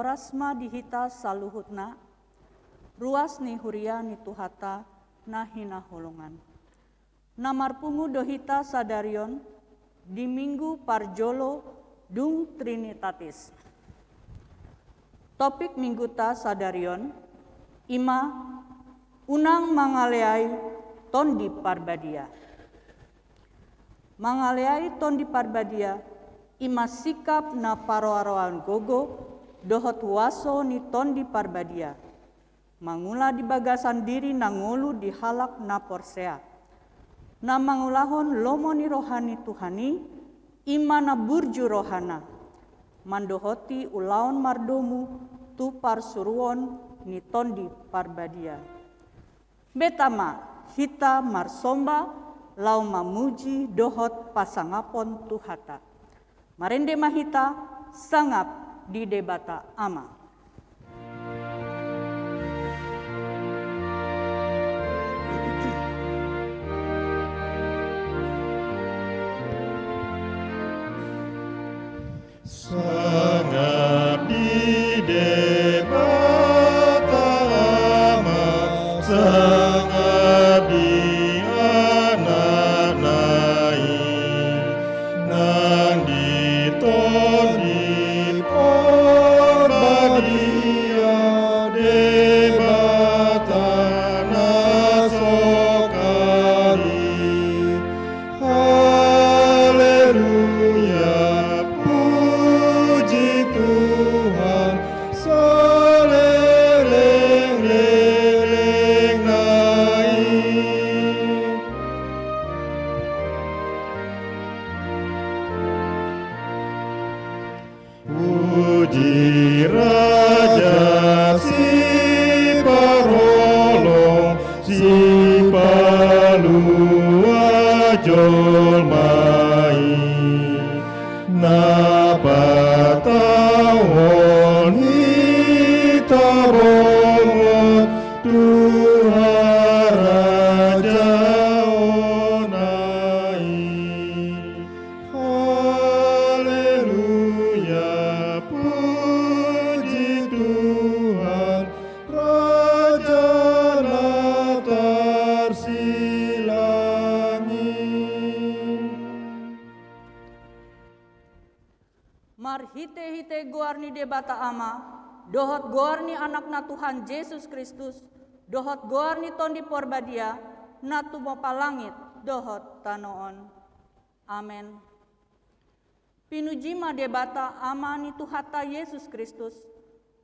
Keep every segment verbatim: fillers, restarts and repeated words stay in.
Horas ma di hita saluhutna, ruas ni huria ni Tuhanta na hinaholongan. Na marpungu do hita sadari on di Minggu parjolo dung Trinitatis. Topik Mingguta sadari on i ma unang mangaleai Tondi Parbadia. Mangaleai Tondi Parbadia i ma sikap na paroaroan gogo dohot huaso ni Tondi Parbadia, mangula di bagasan diri na ngolu di halak na porsea. Na mangulahon lomo ni roha ni Tuhan i, i ma na burju rohana, mandohoti ulaon mardomu tu parsuruon ni Tondi Parbadia. Beta ma hita marsomba laho mamuji dohot pasangapon Tuhanta. Marende ma hita sangap di Debata Ama. Sangap di Debata Ama, sangap di Anakna i, nang di Tondi Parbadia, Debata na sokali. Haleluya, puji Tuhan, salelenglelengna i. Puji Raja Siparholong, Sipalua jolma i, na patauhon hita bongot tu harajaonna i. Haleluya, puji Tuhan, Raja na tarsilangit. Marhitehite goar ni Debata Ama, dohot goar ni Anakna Tuhan Jesus Kristus, dohot goar ni Tondi Parbadia, na tumompa langit dohot tano on. Amen. Pinuji ma Debata Ama ni Tuhanta Jesus Kristus,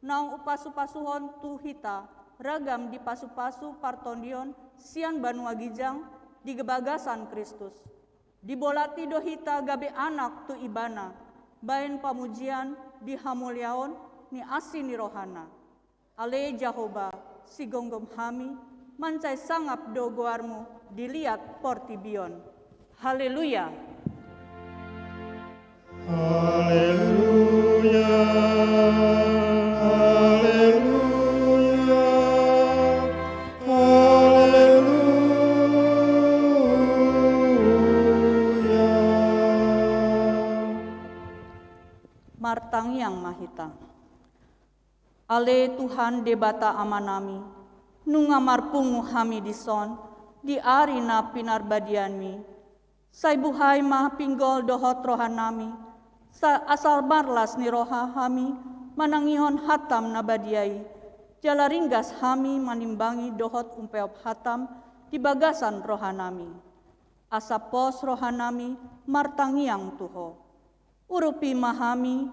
naung umpasupasuhon tu hita ragam di pasupasu partondion sian banua ginjang di bagasan Kristus. Dibolati do hita gabe anak tu Ibana, baen pamujian di hamuliaon ni asi ni rohana. Ale Jahowa, sigomgom hami, mansai sangap do goarmu di liat portibi on. Haleluya. Haleluya. Haleluya. Haleluya. Martangiang ma hita. Ale Tuhan Debata Amanami, nunga marpungu hami dison, di ari na pinarbadianmi. Sai buhai ma pinggol dohot rohanami, sa-, asa marlas ni roha hami manangihon hatam na badia i, jala ringgas hami manimbangi dohot umpeop hatam di bagasan rohanami. Asa pos rohanami martangiang tu Ho. Urupi ma hami,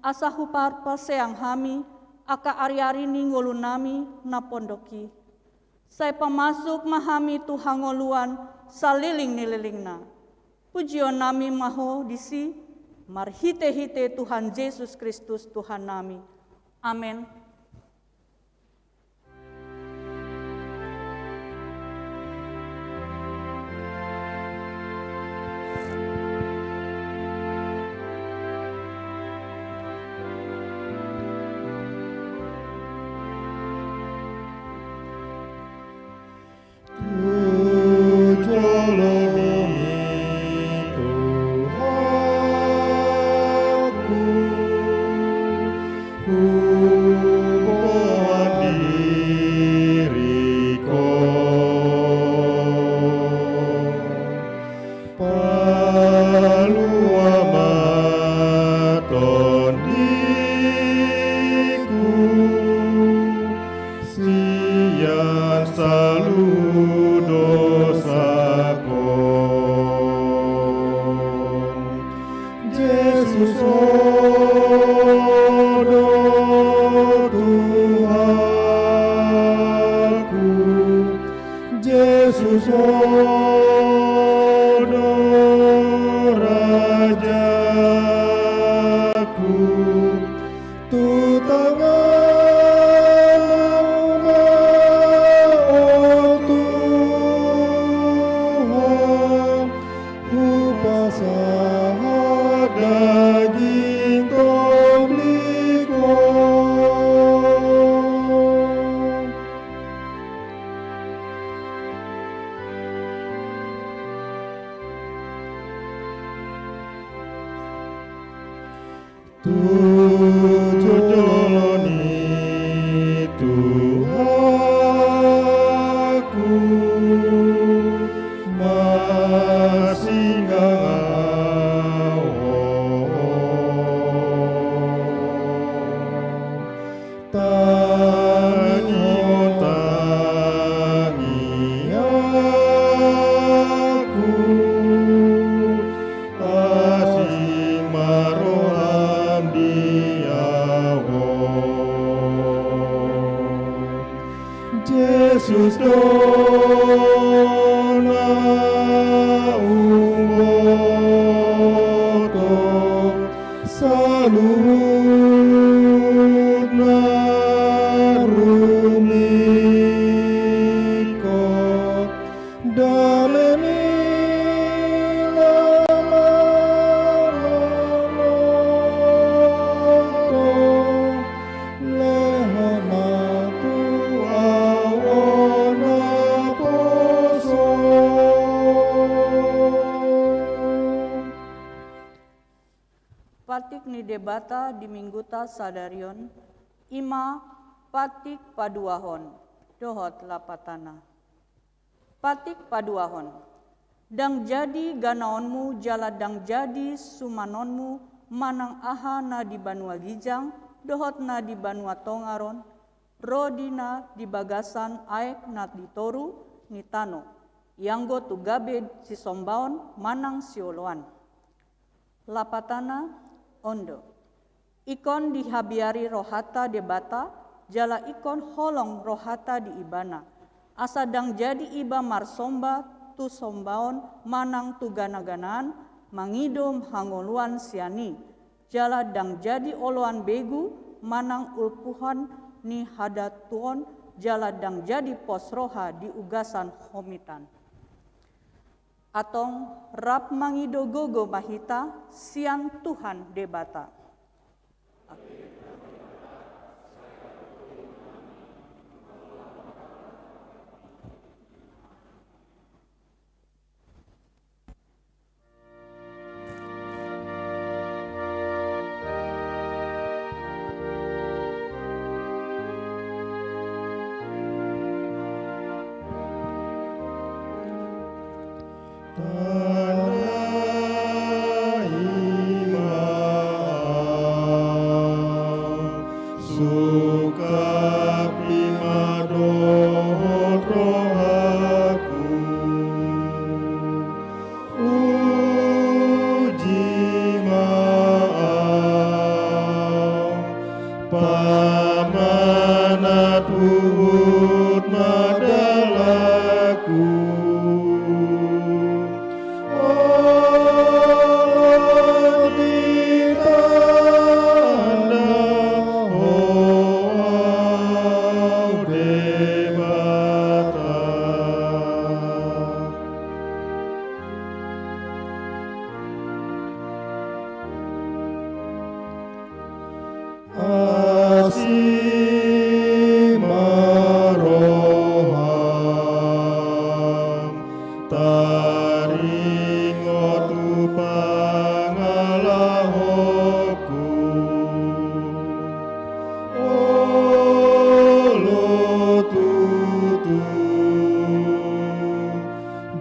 asa huparpaseang hami angka ariari ni ngolunami na pondok i. Sai pamasuk ma hami tu hangoluan saleleng ni lelengna. Pujionnami ma Ho disi, marhitehite Tuhan Jesus Kristus Tuhannami. Amen. Tu jolomi Tuhanku, hu Sahat daging tondiko. Tu jolo ni Tuhanku, masinggang ahu. Tangi, tangi ahu, asing ma roham di ahu. Jesus do na umboto, saluhut na rumingkot, dame ni lama-lama to, lehon ma tu ahu on naposo. Patik ni Debata di Mingguta sadari on, i ma patik paduahon dohot lapatana. Patik paduahon. Ndang jadi ganaonmu jala ndang jadi sumanonmu manang aha na di banua ginjang dohot na di banua tonga on, ro di na di bagasan aek na di toru ni tano, ianggo tu gabe sisombaon manang sioloan. Lapatana on do: Ingkon dihabiari rohanta Debata, jala ingkon holong rohanta di Ibana, asa ndang jadi iba marsomba tu sombaon manang tu gana-ganaan, mangido hangoluan sian i, jala ndang jadi oloan begu manang ulpuhan ni hadatuon, jala ndang jadi pos roha di ugasan homitan. Antong rap mangido gogo ma hita sian Tuhan Debata. Tandai ma, sungkapi ma dohot rohangku. Uji ma au, pamanat huhut ma dalanku. Olo ditanda Ho au Debata. Asi ma roham taringot tu pangalahoku. Olo tutu,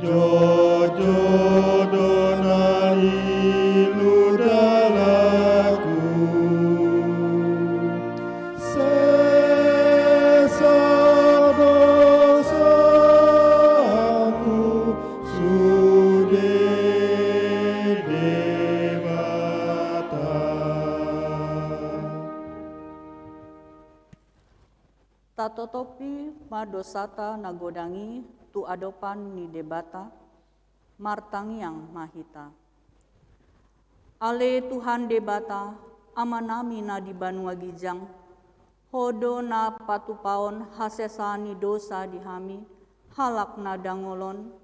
jotjot do na lilu dalanku. Sesa dosangku sude Debata. Tatotopi ma dosanta na godang i tu adopan ni Debata. Martangiang ma hita. Ale Tuhan Debata, Amanami na di banua ginjang, Ho do na patupaon hasesaan ni dosa di hami, halak na dangol on,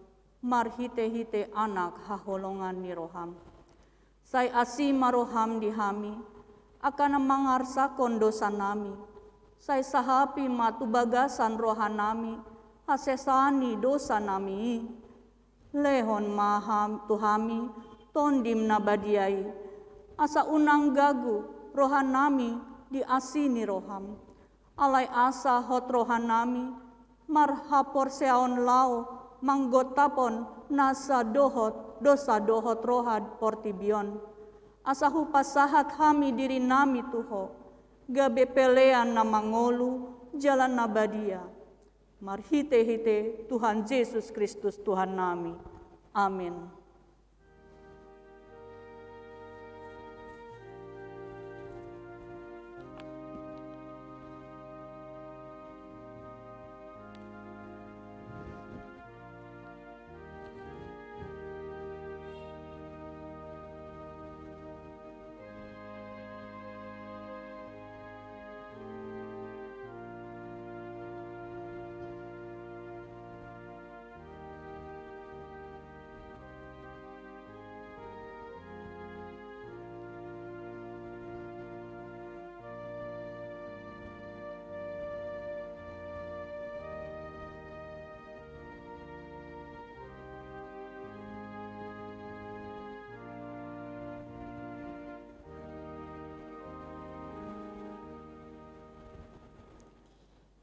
marhite-hite Anak haholongan ni roham. Sai asi ma roham di hami, angka na mangarsakon dosanami, sai sahapi ma tu bagasan rohanami hasesaan ni dosanami i. Lehon ma ham-, tu hami Tondim na badia i, asa unang gagu rohanami di asi ni roham. Alai asa hot rohanami marhaporseaon laho manggontapon nasa dohot dosa dohot roha portibi on. Asa hupasahat hami dirinami tu Ho, gabe pelean na mangolu jala na badia. Marhite-hite Tuhan Jesus Kristus Tuhannami. Amin.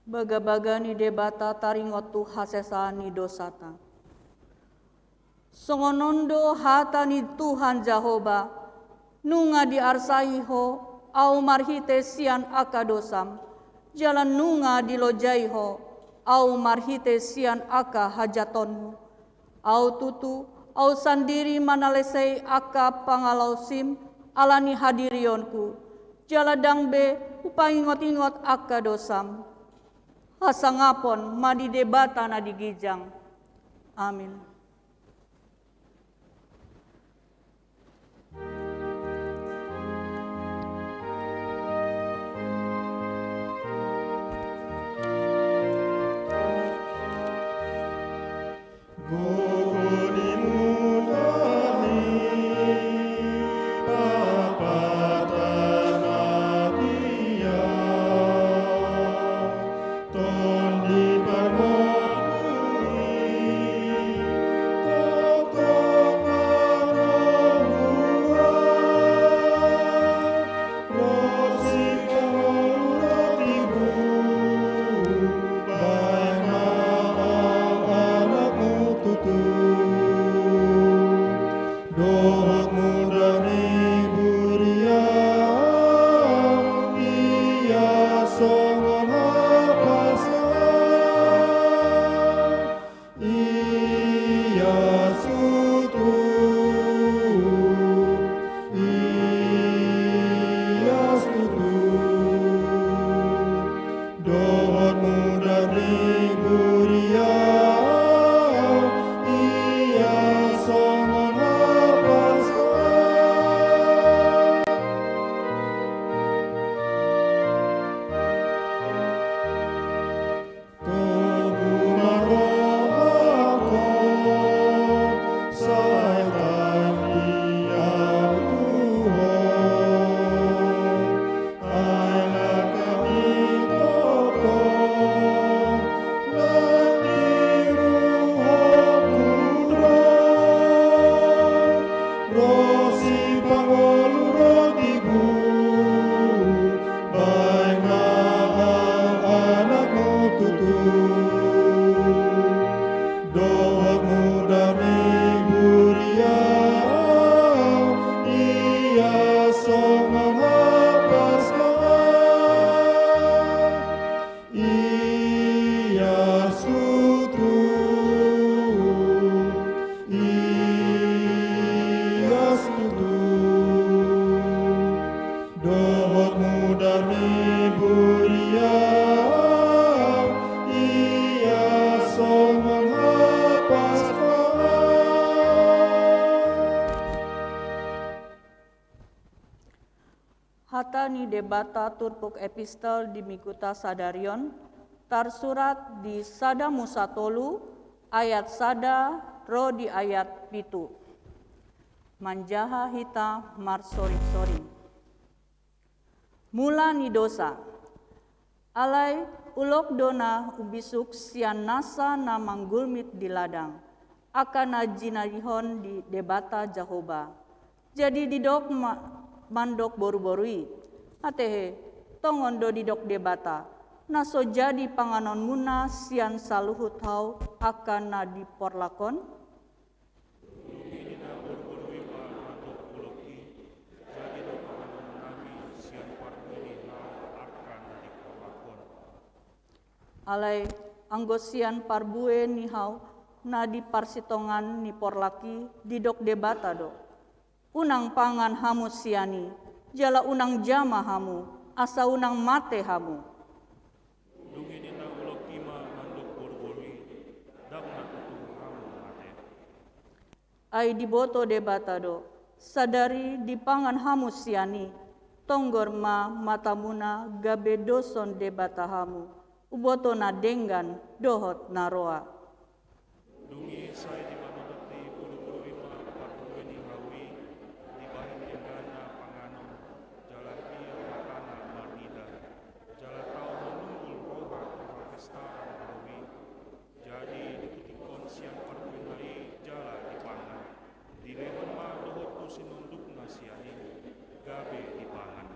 Bagabaga ni Debata taringot tu hasesaan ni dosanta. Songon on do hata ni Tuhan Jahowa: Nunga diarsai ho Ahu marhite sian angka dosam, jala nunga dilojai ho Ahu marhite sian angka hajatonmu. Ahu tutu, Ahu sandiri manalesei angka pangalaosim ala ni hadirionku, jala ndang be Hupaingot-ingot angka dosam. Hasangapon ma di Debata na di ginjang. Amin. Dohot muda ni huria, ia songon hapas na, ia tutu, ia tutu. Dohot muda ni huria, ia songon hapas na. Togu ma rohangku, sai tangkas ahu tu Ho. Ai na hami tongtong, na di rohangku do ro sipangolu rotihu, baen ma ahu anakmu tutu. Dohot muda ni huria, ia songon hapas na, ia tutu, ia tutu. Dohot muda ni huria, ia songon hapas na. Hata ni Debata turpuk epistel di mingguta sadari on, tarsurat di sada Musa tolu, ayat sada ro di ayat pitu. Manjaha hita marsoring-soring. Mula ni dosa. Alai ulok do na umbisuk sian nasa na manggulmit di ladang, angka na jinadihon ni Debata Jahowa. Jadi didok ma-, mandok boru-boru i, "Hatehe, tongon do didok Debata, na so jadi panganonmuna sian saluhut hau angka na di porlak on?" Dung i ninna boru-boru i ma mandok ulok i, "Jadi do panganon nami sian parbue ni hau angka na di porlak on." Alai anggo sian parbue ni hau na di parsitongaan ni porlak i didok Debata do, "Unang pangan hamu sian i, jala unang jama hamu, asa unang mate hamu." Dung i ninna ulok i ma mandok boru-boru i, "Ndang na tutu hamu mate." Ai diboto Debata do, "Sadari dipangan hamu sian i, tonggor ma matamuna gabe doson debata hamu, uboto na denggan dohot na roa." Dung i sai dimanodot ni boru-boru i ma parbue ni hau i, dibahen dengganna panganon, jala hian matana marnida, jala tao manunggul roha tu hapestaran hau i. Jadi diputikkon sian parbuena i jala dipangan. Dilehon ma dohot tu sinondukna sian i, gabe dipangan.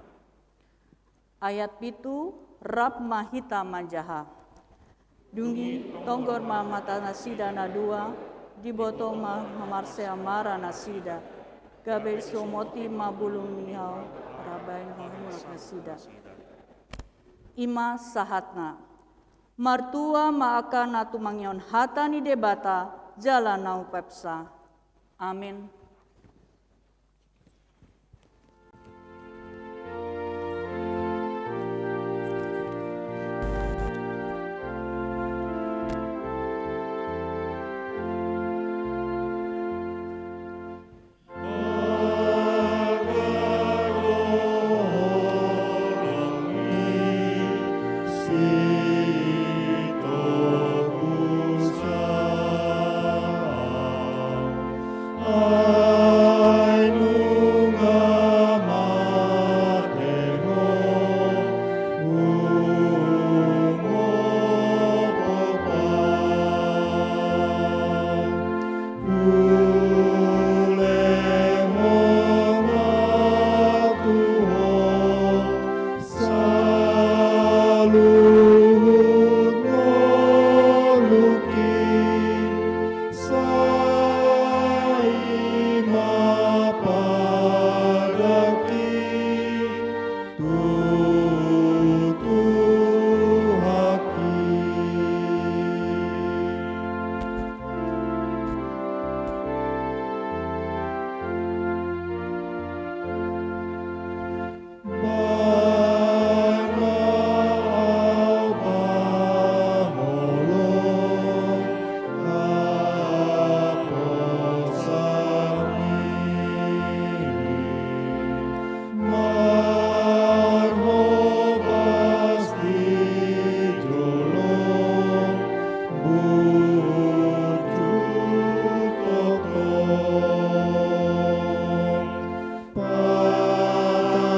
Ayat pitu, rap ma hita manjaha. Dung i tonggor ma matanasida na dua, diboto ma mamarsea mara nasida, gabe disomoti ma bulung ni hau, rap bahen hamuak nasida. I ma sahatna. Martua ma angka na tumangihon hata ni Debata, jala na umpasa. Amin. Saluhut ngolungki sai ma padangki tu Tuhanki.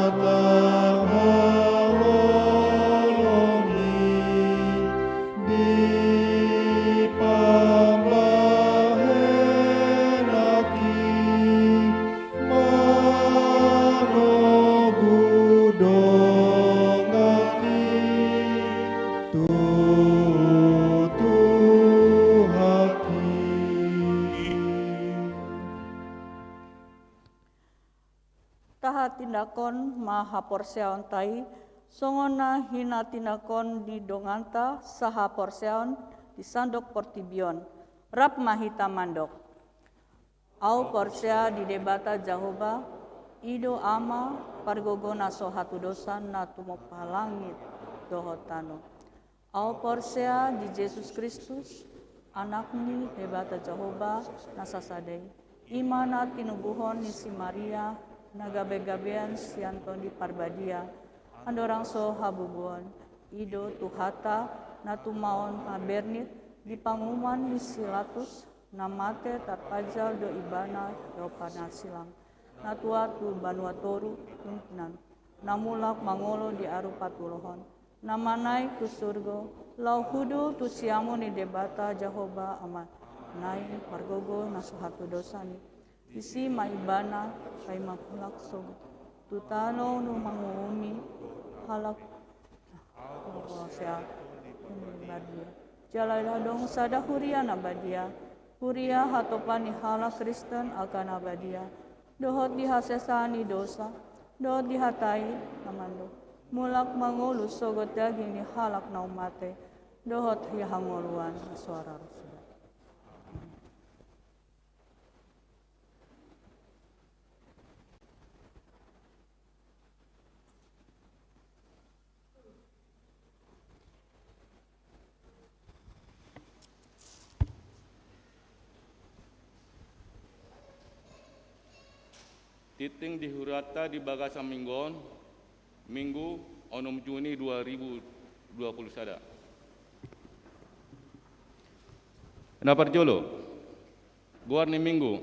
Patatap halolongmi di pambahenanki, manogu donganki tu Tuhanki. Tahatindangkon ma haporseaonta i, songon na hinatindangkon ni donganta sahaporseaon di sandok portibi on. Rap ma hita mandok. Ahu porsea di Debata Jahowa, i do Ama pargogo na so hatudosan na tumompa langit dohot tano. Ahu porsea di Jesus Kristus, Anak ni Debata Jahowa na sasada i. I ma na tinubuhon ni si Maria, na gabegabean sian Tondi Parbadia, andorang so habubuhon. I do Tuhanta na tumaon mambernit di panguhuman ni si Pilatus, Na mate tarpanjal do ibana di ompunta na silang. Na tuat tu banua toru, dung hinan. Na mulak mangolu di ari patulohon. Na manaek tu surgo, laho hundul tu siamun ni Debata Jahowa Ama, naeng margogo na so hatudosan i. Disi ma ibana paima mulak sogot tu tano, laho manguhumi halak. Jala adong sada huria na badia, huria hatopan ni halak Kristen angka na badia, dohot di hasesaan ni dosa, dohot di hata i na mandok, mulak mangolu sogot daging ni halak na mate, dohot di hangoluan na so ra ro suda. Tingting di hurianta di bagasan minggu on, Minggu onom Juni dua ribu dua puluh sada. Na parjolo, goar ni Minggu.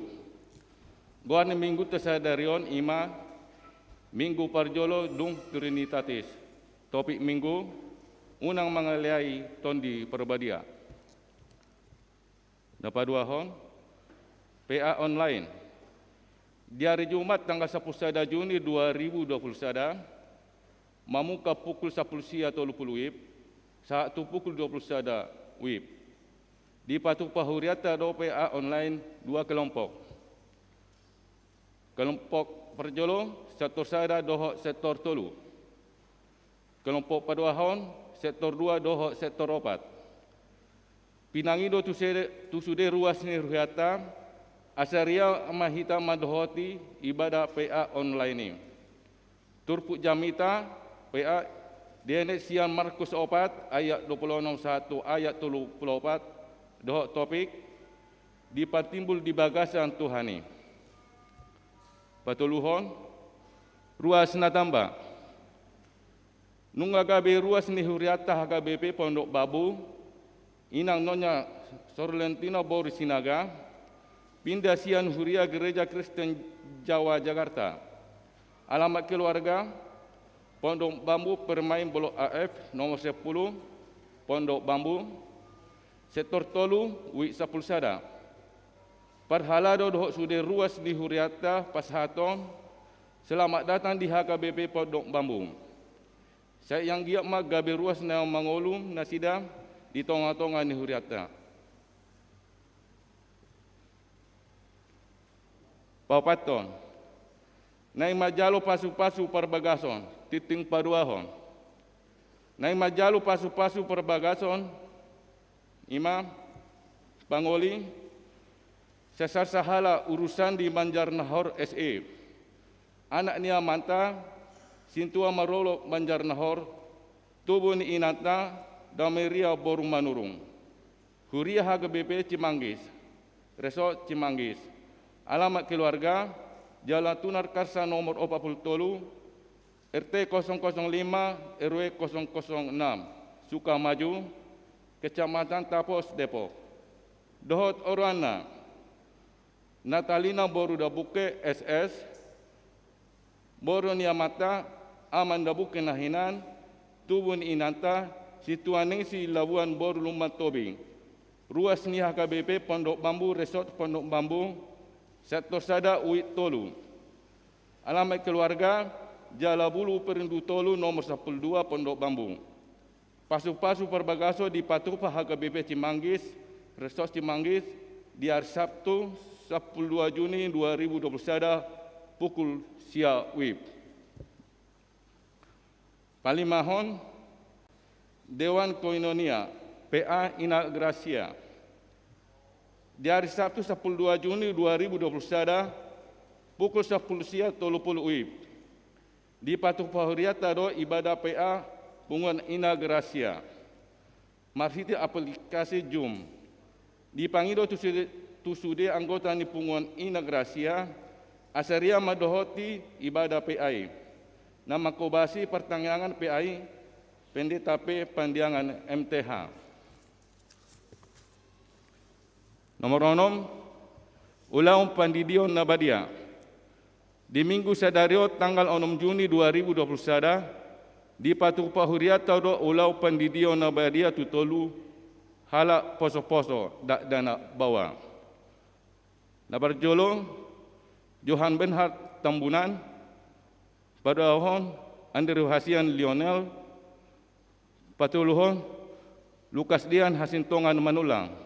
Goar ni Minggu ta sadari on i ma Minggu parjolo dung Trinitatis. Topik Minggu, unang mangaleai Tondi Parbadia. Na paduahon, P A online. Di ari Jumat tanggal sampulu sada Juni dua ribu dua puluh sada, mamungka pukul sampulu sia tolu pulu WIB, sahat tu pukul dua pulu sada WIB. Dipatupa hurianta do P A online dua kelompok. Kelompok parjolo, sektor sada dohot sektor tolu. Kelompok paduahon, sektor dua dohot sektor opat. Pinangido tu sude, tu sude ruas ni hurianta, asa rian ma hita mandohoti ibadah P A online i. Turpuk jamita P A dienet sian Markus opat ayat dua pulu onom sahat tu ayat tolu pulu opat, dohot topik, Dipantimbul di bagasan Tuhan i. Patoluhon, ruas na tamba. Nunga gabe ruas ni hurianta H K B P Pondok Bambu, Inang Nonya Sorlentina boru Sinaga, pinda sian huria Gereja Kristen Jawa Jakarta. Alamat keluarga, Pondok Bambu Permain Blok A F nomor sepuluh, Pondok Bambu, sektor tolu, WIB sampulu sada. Parhalado dohot sude ruas ni hurianta pasahathon, selamat datang di H K B P Pondok Bambu. Sai anggiat ma gabe ruas na mangolu nasida di tongatonga ni hurianta. Paopathon, naeng manjalo pasupasu parbagason, tingting paduahon. Naeng manjalo pasupasu parbagason, i ma pangoli, Sesar Sahala Urusandi Banjarnahor S E. Anak ni amanta, Sintua Marolop Banjarnahor, tubu ni inanta, Dameria boru Manurung. Huria H K B P Cimanggis, Resort Cimanggis. Alamat keluarga, Jalan Tunar Karsa nomor opat pulu tolu, R T kosong kosong lima, R W kosong kosong enam, Sukamaju, Kecamatan Tapos, Depok. Dohot oroanna, Natalina boru Dabuke S S, boru ni amanta, Aman Dabuke na hinan, tubu ni inanta, Sintua Ningsi Labuan boru Lumban Tobing. Ruas ni H K B P Pondok Bambu, Resort Pondok Bambu, sektor sada, WIB tolu. Alamat keluarga, Jalan Bulu Perindu tolu nomor sampulu dua, Pondok Bambu. Pasupasu parbagason dipatupa H K B P Cimanggis, Resort Cimanggis, di ari Sabtu, sampulu dua Juni dua ribu dua puluh sada, pukul sia WIB. Palimahon, Dewan Koinonia, P A Inaugurasia. Di ari Sabtu, sampulu dua Juni dua ribu dua puluh sada, pukul sampulu sia tolu pulu WIB. Dipatupa hurianta do ibadah P A punguan Inaugurasia. Marhite aplikasi Zoom. Dipangido tu sude, tu sude anggota ni punguan Inaugurasia, asa rian mandohoti ibadah P A i. Na mangkobasi partangiangan P A i, Pendeta P Pandiangan M T H. Nomor onom, ulaon pandidion na badia. Di Minggu sadari on tanggal onom Juni dua ribu dua puluh sada, dipatupa hurianta do ulaon pandidion na badia tu tolu halak poso-poso dakdanak baoa. Na parjolo, Johan Bernhard Tambunan, paduahon, Andrew Hasian Lionel, patoluhon, Lukas Dian Hasintongan Manullang.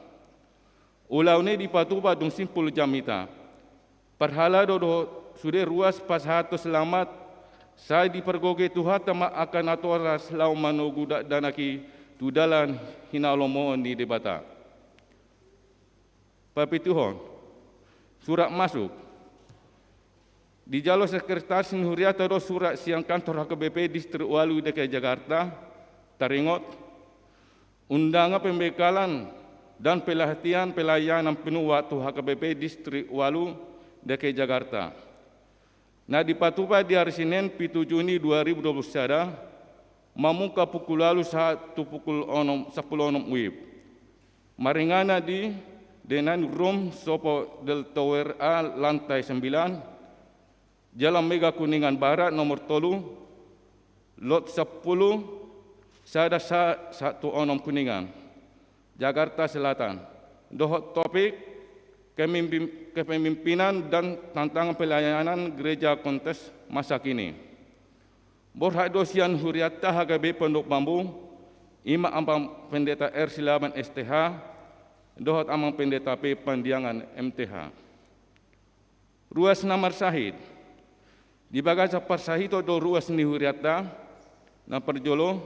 Ulaon i dipatupa dung simpul jamita. Parhalado dohot sude ruas pasahathon selamat, sai dipargogoi Tuhanta ma angka natoras laho manogu dakdanak i tu dalan hinalomohon ni Debata. Papituhon, surat masuk. Dijalo sekretaris ni hurianta do surat sian kantor H K B P Distrik Walu D K I Jakarta, taringot, undangan pembekalan dan pelatihan pelayanan penuh waktu H K B P Distrik Walu D K I Jakarta. Na dipatupa di ari Senen pitu Juni dua ribu dua puluh sada, mamungka pukul ualu sahat tu pukul onom, sampulu onom WIB. Maringanan di Dining Room Sopo Del Tower A, lantai sembilan, Jalan Mega Kuningan Barat nomor tolu, lot sampulu, sada sa-, sahat tu onom Kuningan, Jakarta Selatan. Dohot topik, kemimpin-, kepemimpinan dan tantangan pelayanan gereja konteks masa kini. Borhat do sian hurianta H K B P Pondok Bambu, i ma Amang Pendeta R Silaban S T H, dohot Amang Pendeta P Pandiangan M T H. Ruas na marsahit. Di bagasan parsahiton do ruas ni hurianta, na parjolo,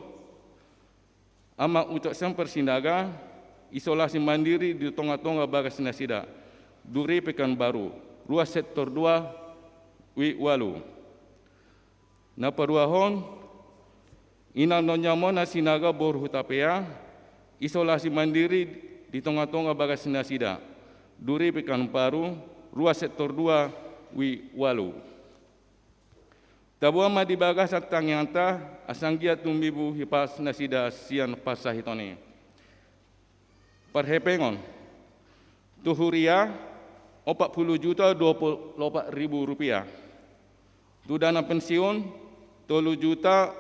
Amang Ucok Semper Sinaga, isolasi mandiri di tonga-tonga bagas nasida, Duri Pekanbaru, ruas sektor dua, WIB ualu. Na paduahon, Inang Nyonya Mona Sinaga boru Hutapea, isolasi mandiri di tonga-tonga bagas nasida, Duri Pekanbaru, ruas sektor dua, WIB ualu. Taboan ma di bagasan tangiangta, asa anggiat tumimbo hipas nasida sian parsahiton i. Parhepengon. Tu huria, opat pulu juta dua pulu opat ribu rupiah. Tu dana pensiun, tolu juta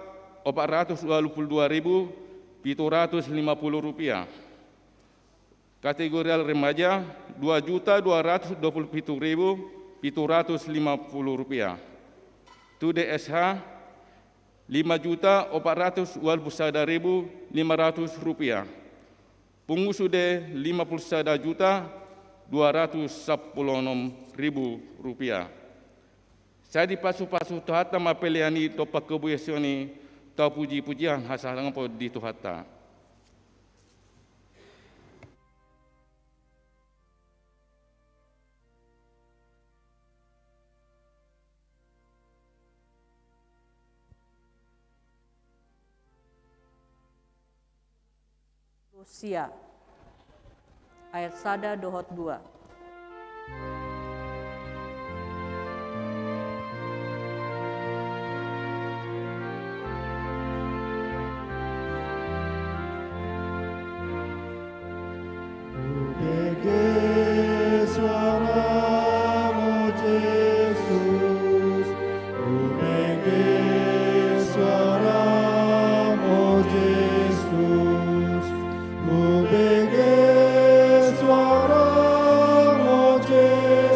opat ratus ualu pulu dua ribu pitu ratus lima pulu rupiah. Kategorial remaja, dua juta dua ratus dua pulu pitu ribu pitu ratus lima pulu rupiah. Tu D S H, lima juta opat ratus ualu pulu sada ribu lima ratus rupiah. Pungu sude, lima pulu sada juta dua ratus sampulu onom ribu rupiah. Sai dipasu-pasu Tuhanta ma pelean i dohot panghobasion i, tau puji-pujian hasangapon di Tuhanta. Hosea, ayat sada dohot dua. Hubege suaramu, Jesus. Hubege suaramu, Jesus. Hubege suaramu, Jesus.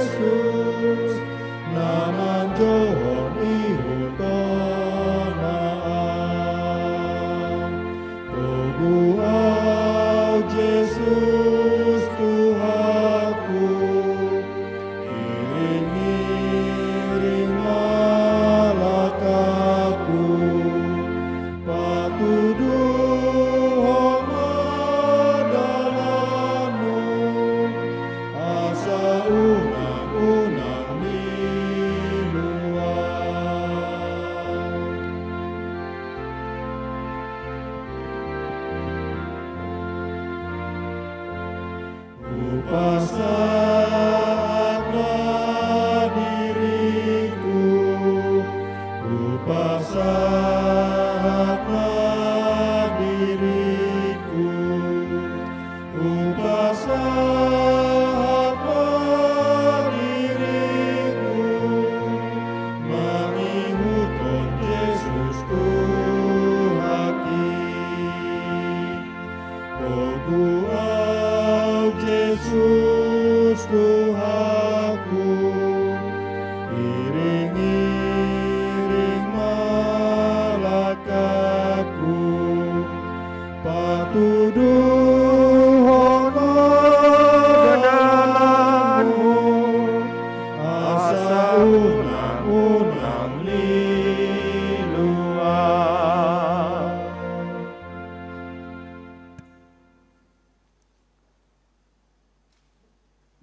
Unang-unang lilu au.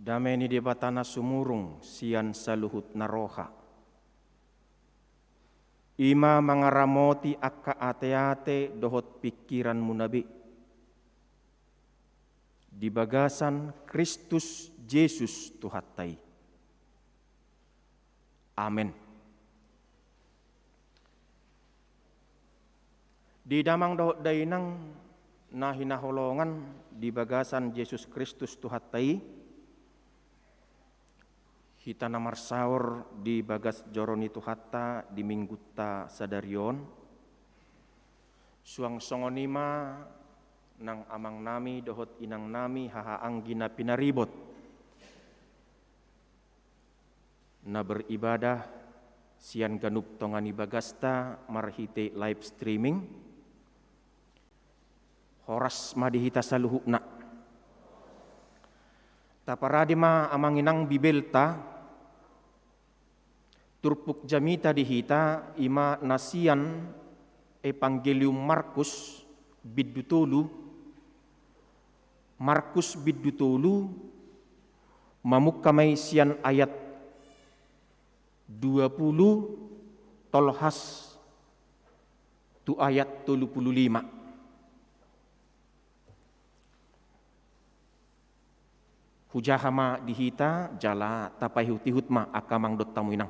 Dame ni Debata na sumurung sian saluhut na roha, i ma mangaramoti angka ateate dohot pingkiranmuna be, di bagasan Kristus Jesus Tuhanta i. Amen. Di damang dohot dainang na hinaholongan di bagasan Jesus Kristus Tuhanta i, hita na marsaor di bagas joro ni Tuhanta di minggunta sadari on, suang songon i ma nang amangnami dohot inangnami haha anggi na pinaribot na beribadah sian ganup tonga ni bagasta marhite live streaming. Horas ma di hita saluhutna. Taparade ma amang inang Bibelta, turpuk jamita di hita i ma na sian Evangelium Markus bindu tolu, Markus bindu tolu, mamungka ma i sian ayat dua pulu tolhas tu ayat tolu pulu lima. Hujaha ma di hita jala tapaihut-ihut ma angka amang dohot hamu inang.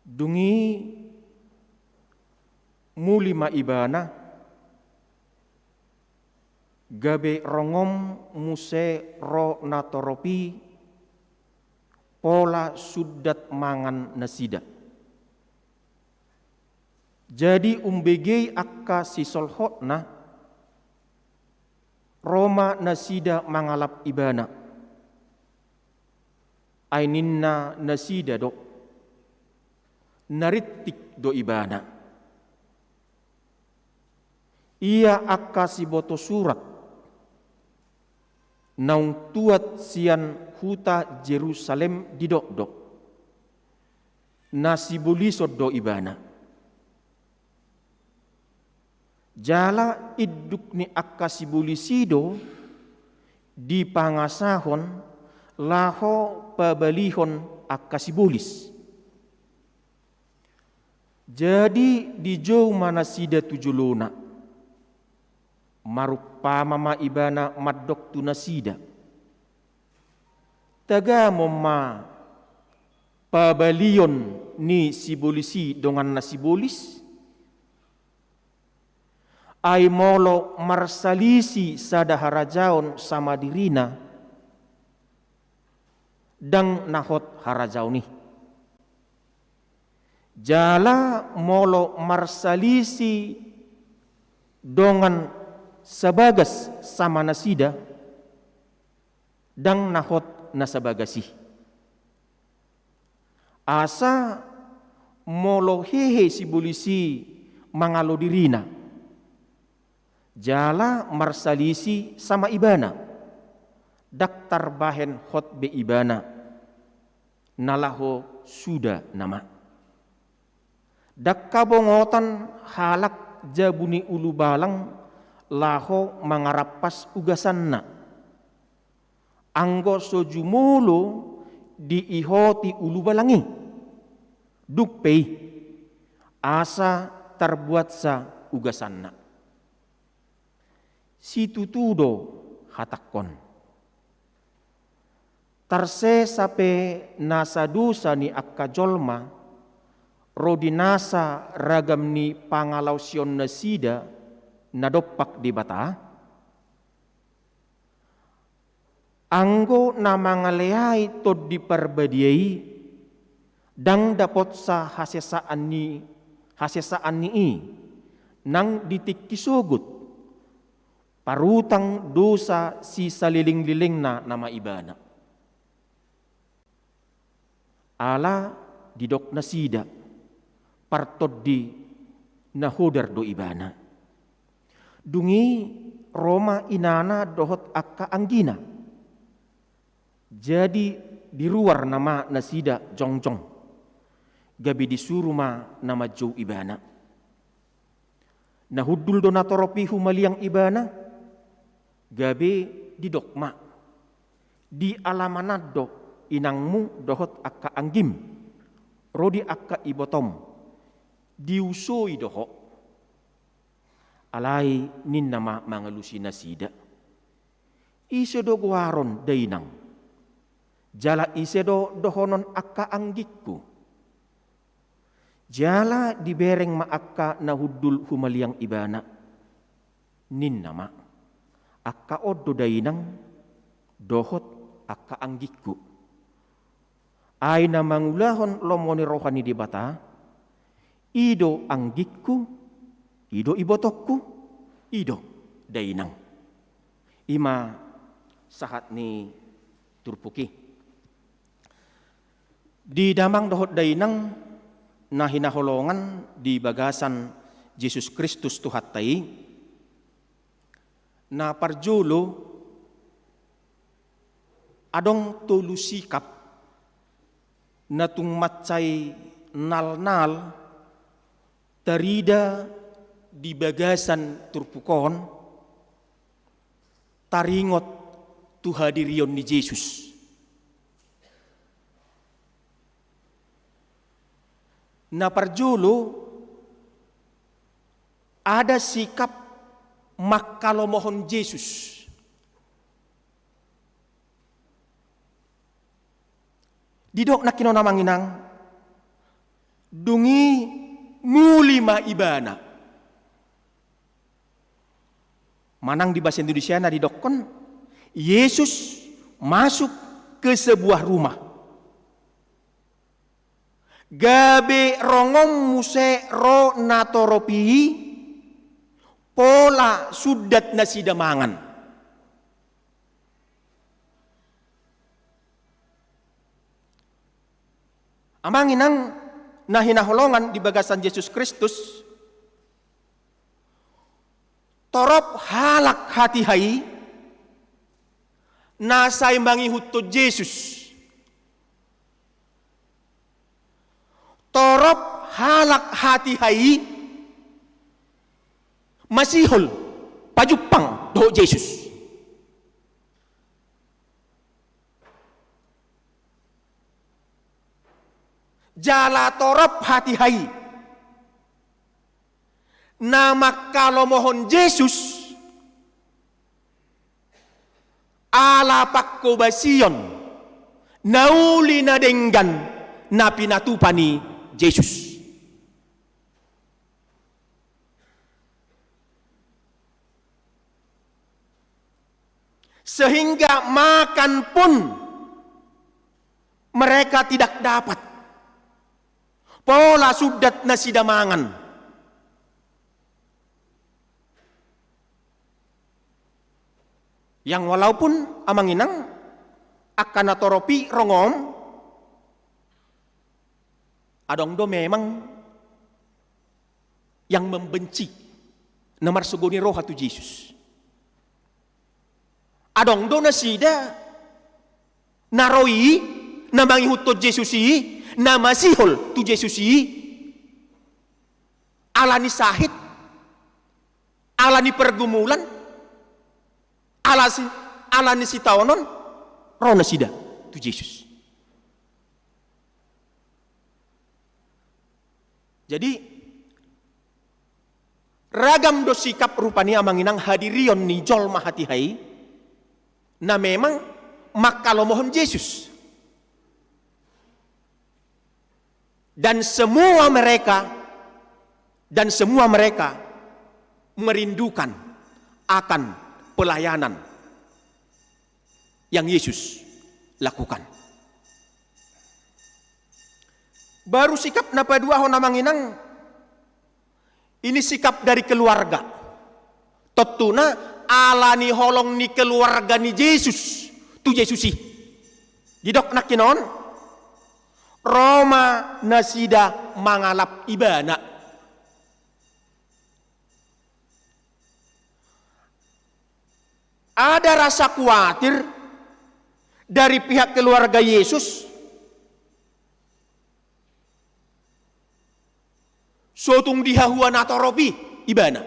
Dung i muli ma ibana, gabe rongon muse ro natorop i pola sundat mangan nasida. Jadi umbege i angka sisolhotna, ro ma nasida mangalap ibana. Ai ninna nasida do, na rintik do ibana. Ia angka siboto surat naung tuat sian huta Jerusalem didok do, na sibolison do ibana. Jala induk ni angka sibolis i do dipangasahon laho pabalihon angka sibolis. Jadi dijou ma nasida tu jolona. Marumpama ma ibana mandok tu nasida, tagamon ma pabalion ni sibolis i dongan na sibolis. Ai molo marsalisi sada harajaon sama dirina, ndang na hot harajaon i. Jala molo marsalisi dongan sabagas sama nasida, ndang na hot na sabagas i. Asa molo hehe sibolis i mangalo dirina, jala marsalisi sama ibana, ndang tarbahen hot be ibana, na laho suda nama. Ndang habongotan halak jabu ni ulubalang laho mangarampas ugasanna. Anggo so jumolo diihoti ulubalang i, dung pe i, asa tarbuatsa ugasanna. Situtu do hatangkon. Tarsesa pe nasa dosa ni angka jolma ro di nasa ragam ni pangalaosion nasida na dompak Debata? Anggo na mangaleai Tondi Parbadia i, ndang dapotsa hasesaan ni, hasesaan ni i, nang di tingki sogot, parutang dosa sisalelenglelengna nama ibana. Ala didok nasida, partondi na hodar do ibana. Dung i ro ma inana dohot angka anggina. Jadi diruar nama nasida jongjong, gabe disuru ma na manjou ibana. Na hundul do natorop i humaliang ibana, gabe didok ma: Di alamanan do inangmu dohot angka anggim, ro di angka ibotom, diusoi do ho. Alai ninna ma mangalusi nasida: Ise do goaron dainang? Jala ise do dohonon angka anggingku? Jala dibereng ma angka na hundul humaliang ibana, ninna ma: Angka on do dainang dohot angka anggingku. Ai na mangulahon lomo ni roha ni Debata, i do anggingku, i do ibotongku, i do dainang. I ma sahat ni turpuk i. Di damang dohot dainang na hinaholongan di bagasan Jesus Kristus Tuhanta i, na parjolo, adong tolu sikap na tung mansai nalnal tarida di bagasan turpuk on, taringot tu hadirion ni Jesus. Na parjolo, ada sikap mangkalomohon Jesus. Didok nangkin on, amang inang, dung i muli ma ibana. Manang di bahasa Indonesiana didokkon, Yesus masuk ke sebuah rumah. Gabe rongon muse ro natorop i, pola sundat nasida mangan. Amang inang na hinaholongan di bagasan Jesus Kristus, torop halak hatiha i na sai mangihuthon Jesus. Torop halak hatiha i masihol pajumpang dohot Jesus. Jala torop hatiha i na mangkalomohon Jesus ala pangkobasion na uli na denggan na pinatupa ni Jesus. Sehingga makan pun mereka tidak dapat. Pola sundat nasida mangan. Yang walaupun, amang inang, angka natorop i rongon, adong do memang yang membenci, na marsogo ni roha tu Jesus. Adong do nasida na ro i, na mangihuthon Jesus i, na masihol tu Jesus i, ala ni sahit, ala ni pergumulan, ala si, ala ni sitaonon, ro nasida tu Jesus. Jadi, ragam do sikap rupani, amang inang, hadirion ni jolma hatiha i na memang mangkalomohon Jesus. Dan semua mereka, dan semua mereka merindukan akan pelayanan yang Yesus lakukan. Baru sikap na paduahon, amang inang, ini sikap dari keluarga. Tontuna ala ni holong ni keluarga ni Jesus tu Jesus i. Didok nangkin on, ro ma nasida mangalap ibana. Ada rasa kuatir Dari pihak keluarga Yesus, so tung di hahua na torop i ibana.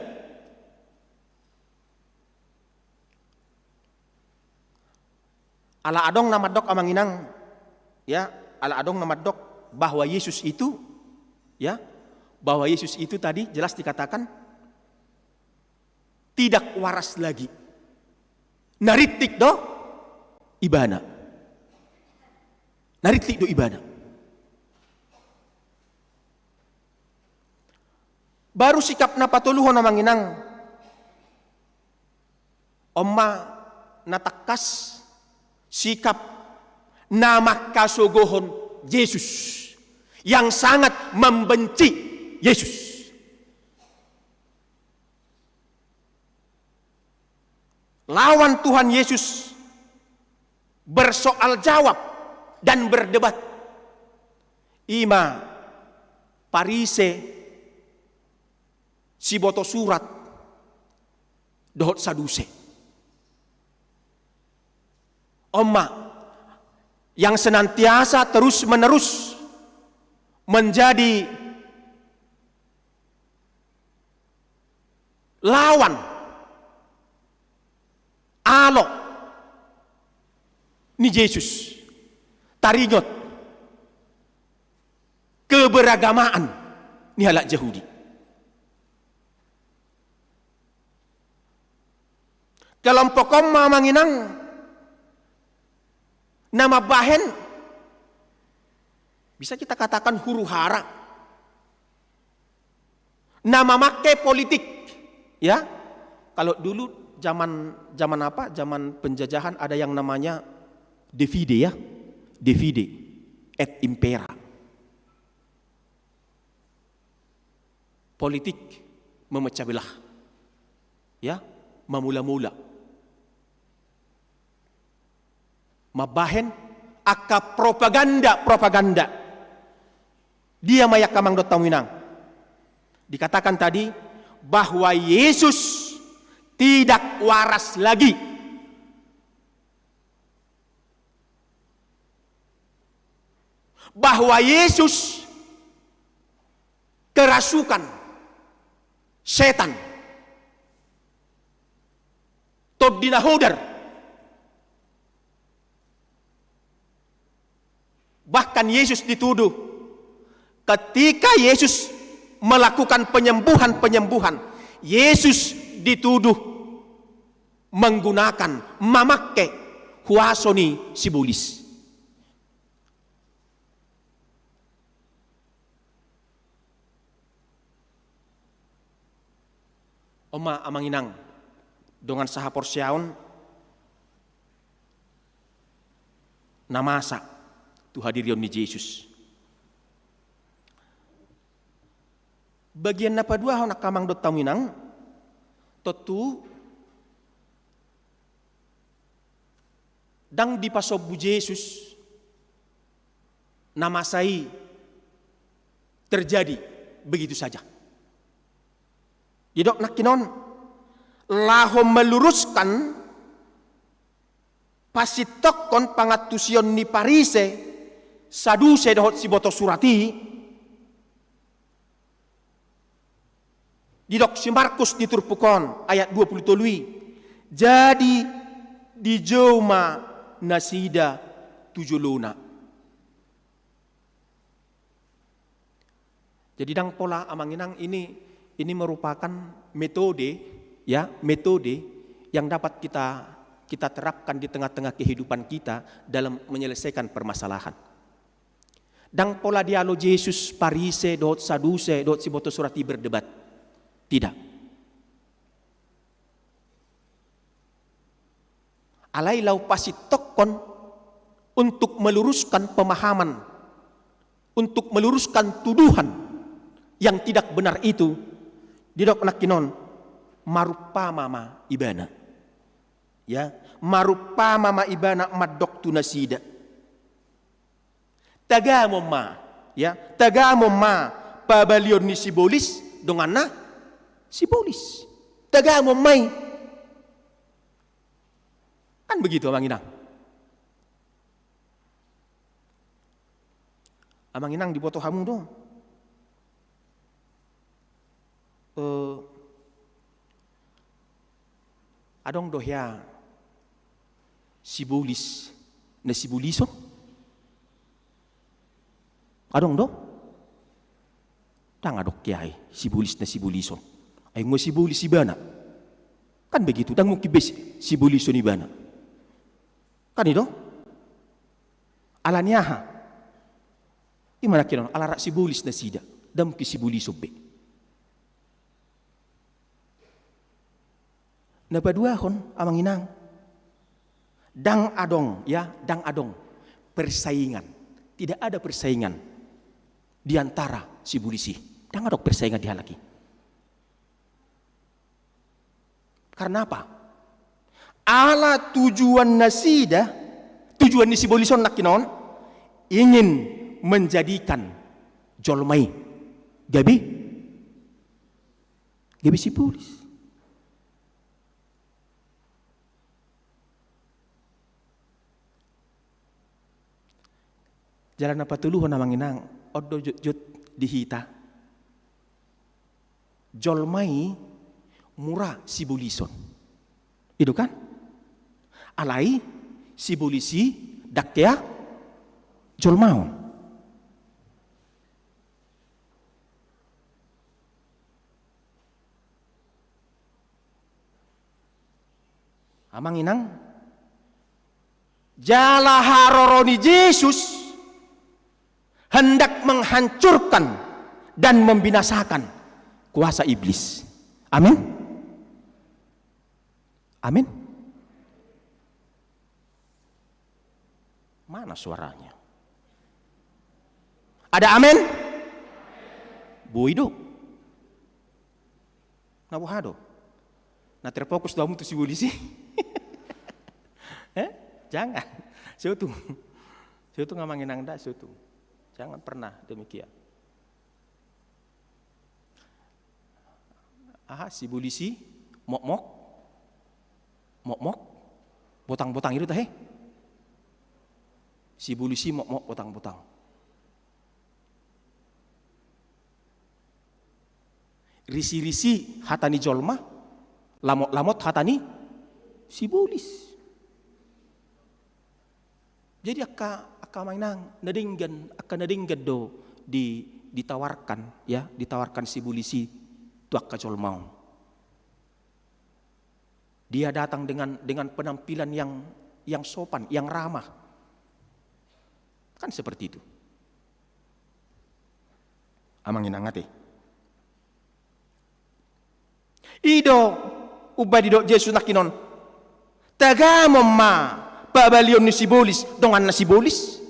Ala adong na mandok, amang inang, ya, ala adong na mandok bahwa Yesus itu, ya, bahwa Yesus itu tadi jelas dikatakan tidak waras lagi. Na rintik do ibana. Na rintik do ibana. Baru sikap na patoluhon, amang inang, on ma na tangkas, sikap na mangkasogohon Jesus, yang sangat membenci Yesus. Lawan Tuhan Yesus bersoal jawab dan berdebat, i ma Parise, siboto surat, dohot Saduse. On ma yang senantiasa terus-menerus menjadi lawan, alo ni Jesus, taringot keberagamaan ni halak Jahudi. Kelompok on ma, amang inang, na mambahen, bisa kita katakan, huru-hara, na mamangke politik, ya. Kalau dulu zaman, zaman apa? Zaman penjajahan ada yang namanya divide, ya. Divide et impera. Politik memecah belah, ya, mamula-mula. Mambahen angka propaganda-propaganda. Dia ma i, angka amang dohot hamu inang. Dikatakan tadi bahwa Yesus tidak waras lagi. Bahwa Yesus kerasukan setan. Tondi na hodar. Bahkan Yesus dituduh, ketika Yesus melakukan penyembuhan-penyembuhan, Yesus dituduh menggunakan, mamangke huaso ni sibolis. On ma, amang inang, dongan sahaporseaon na masa tu hadirion ni Jesus. Bagian na paduahon, angka amang dohot hamu inang, tontu ndang dipasombu Jesus na masa i terjadi begitu saja. Didok nangkin on, laho meluruskan pasintongkon pangantusion ni Parise, Saduse dohot siboto surat i, didok si Markus di turpuk on, ayat dua pulu tolu i, jadi dijou ma nasida tu jolona. Jadi ndang pola, amang inang, ini, ini merupakan metode, ya, metode yang dapat kita, kita terapkan di tengah-tengah kehidupan kita dalam menyelesaikan permasalahan. Ndang pola dialo Jesus Parise dohot Saduse dohot siboto surat i berdebat. Tidak. Alai laho pasintongkon untuk meluruskan pemahaman, untuk meluruskan tuduhan yang tidak benar itu, didok nangkin on, marumpama ma ibana. Ya, marumpama ma ibana mandok tu nasida. Tagamon ma, ya, tagamon ma pabalion ni sibolis donganna sibolis. Tagamon ma i. Kan begitu, amang inang. Amang inang, diboto hamu do? Eh, adong do hea sibolis na sibolison? Adong do? Ndang adong hea i sibolis na sibolison. Ai nunga sibolis ibana. Kan begitu, ndang mungkin be si-, sibolison ibana. Kan i do? Ala ni aha? I ma nangkinon, ala rap sibolis nasida, ndang mungkin sibolison be. Na paduahon, amang inang, ndang adong, ya, ndang adong persaingan. Tidak ada persaingan di antara sibolis i. Ndang adong persaingan di halak i. Karena apa? Ala tujuan nasida, tujuan ni sibolis on nangkinon, ingin menjadikan jolma i gabe, gabe sibolis. Jala na patoluhon, amang inang, on do jotjot di hita. Jolma i mura sibolison. I do kan? Alai sibolis i ndang hea jolmaon. Amang inang, jala haroro ni Jesus hendak menghancurkan dan membinasakan kuasa iblis. Amin. Amin. Mana suaranya? Ada amin? Boi do. Na boha do? Na terfokus do hamu tu sibolis i? Eh? Jangan. Sotung. Sotung, amang inang, nda sotung. Jangan pernah demikian. Aha, sibolis i mokmok, mokmok, botang-botang i do tahe. Sibolis i mokmok, botang-botang. Risirisi hata ni jolma, lamotlamot hata ni sibolis. Jadi angka, angka amang inang, na denggan, angka na denggan do di, ditawarkan, ya, ditawarkan sibolis i tu angka jolma on. Dia datang dengan, dengan penampilan yang, yang sopan, yang ramah. Kan seperti itu. Amang inang ate. I do umbahen didok Jesus nangkinon, tagamon ma pabalion ni sibolis dongan na sibolis.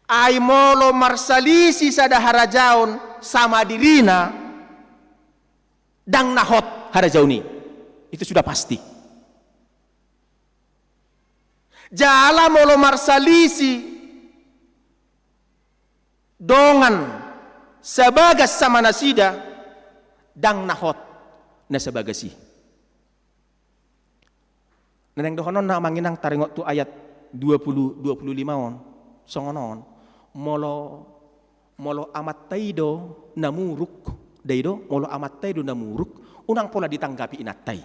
Ai molo marsalisi sada harajaon sama dirina, ndang na hot harajaon i. Itu sudah pasti. Jala molo marsalisi dongan sabagas sama nasida, ndang na hot na sabagas i. Na naeng dohononna, amang inang, taringot tu ayat dua puluh, dua puluh lima on, songon on, molo, molo amanta i do na muruk, da i do, molo amanta i do na muruk, unang pola ditanggapi inanta i.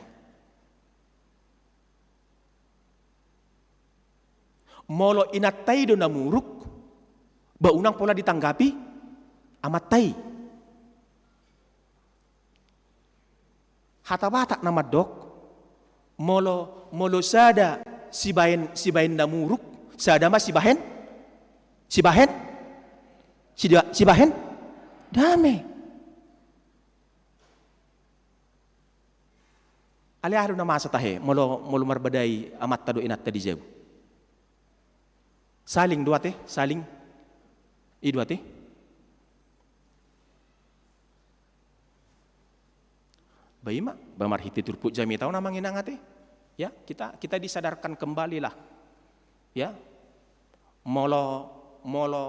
Molo inanta i do na muruk, ba unang pola ditanggapi amanta i. Hata Batak na mandok, molo, molo sada sibahen, sibahen na muruk, sada ma sibahen, sibahen, sida-, sibahen dame. Alai aha do na masa tahe, molo, molo marbadai amanta dohot inanta di jabu? Saling do ate, saling. I do ate. Ba i ma, ba marhite turpuk jamita on, amang inang ate. Ya, kita, kita disadarkan kembali lah. Ya. Molo, molo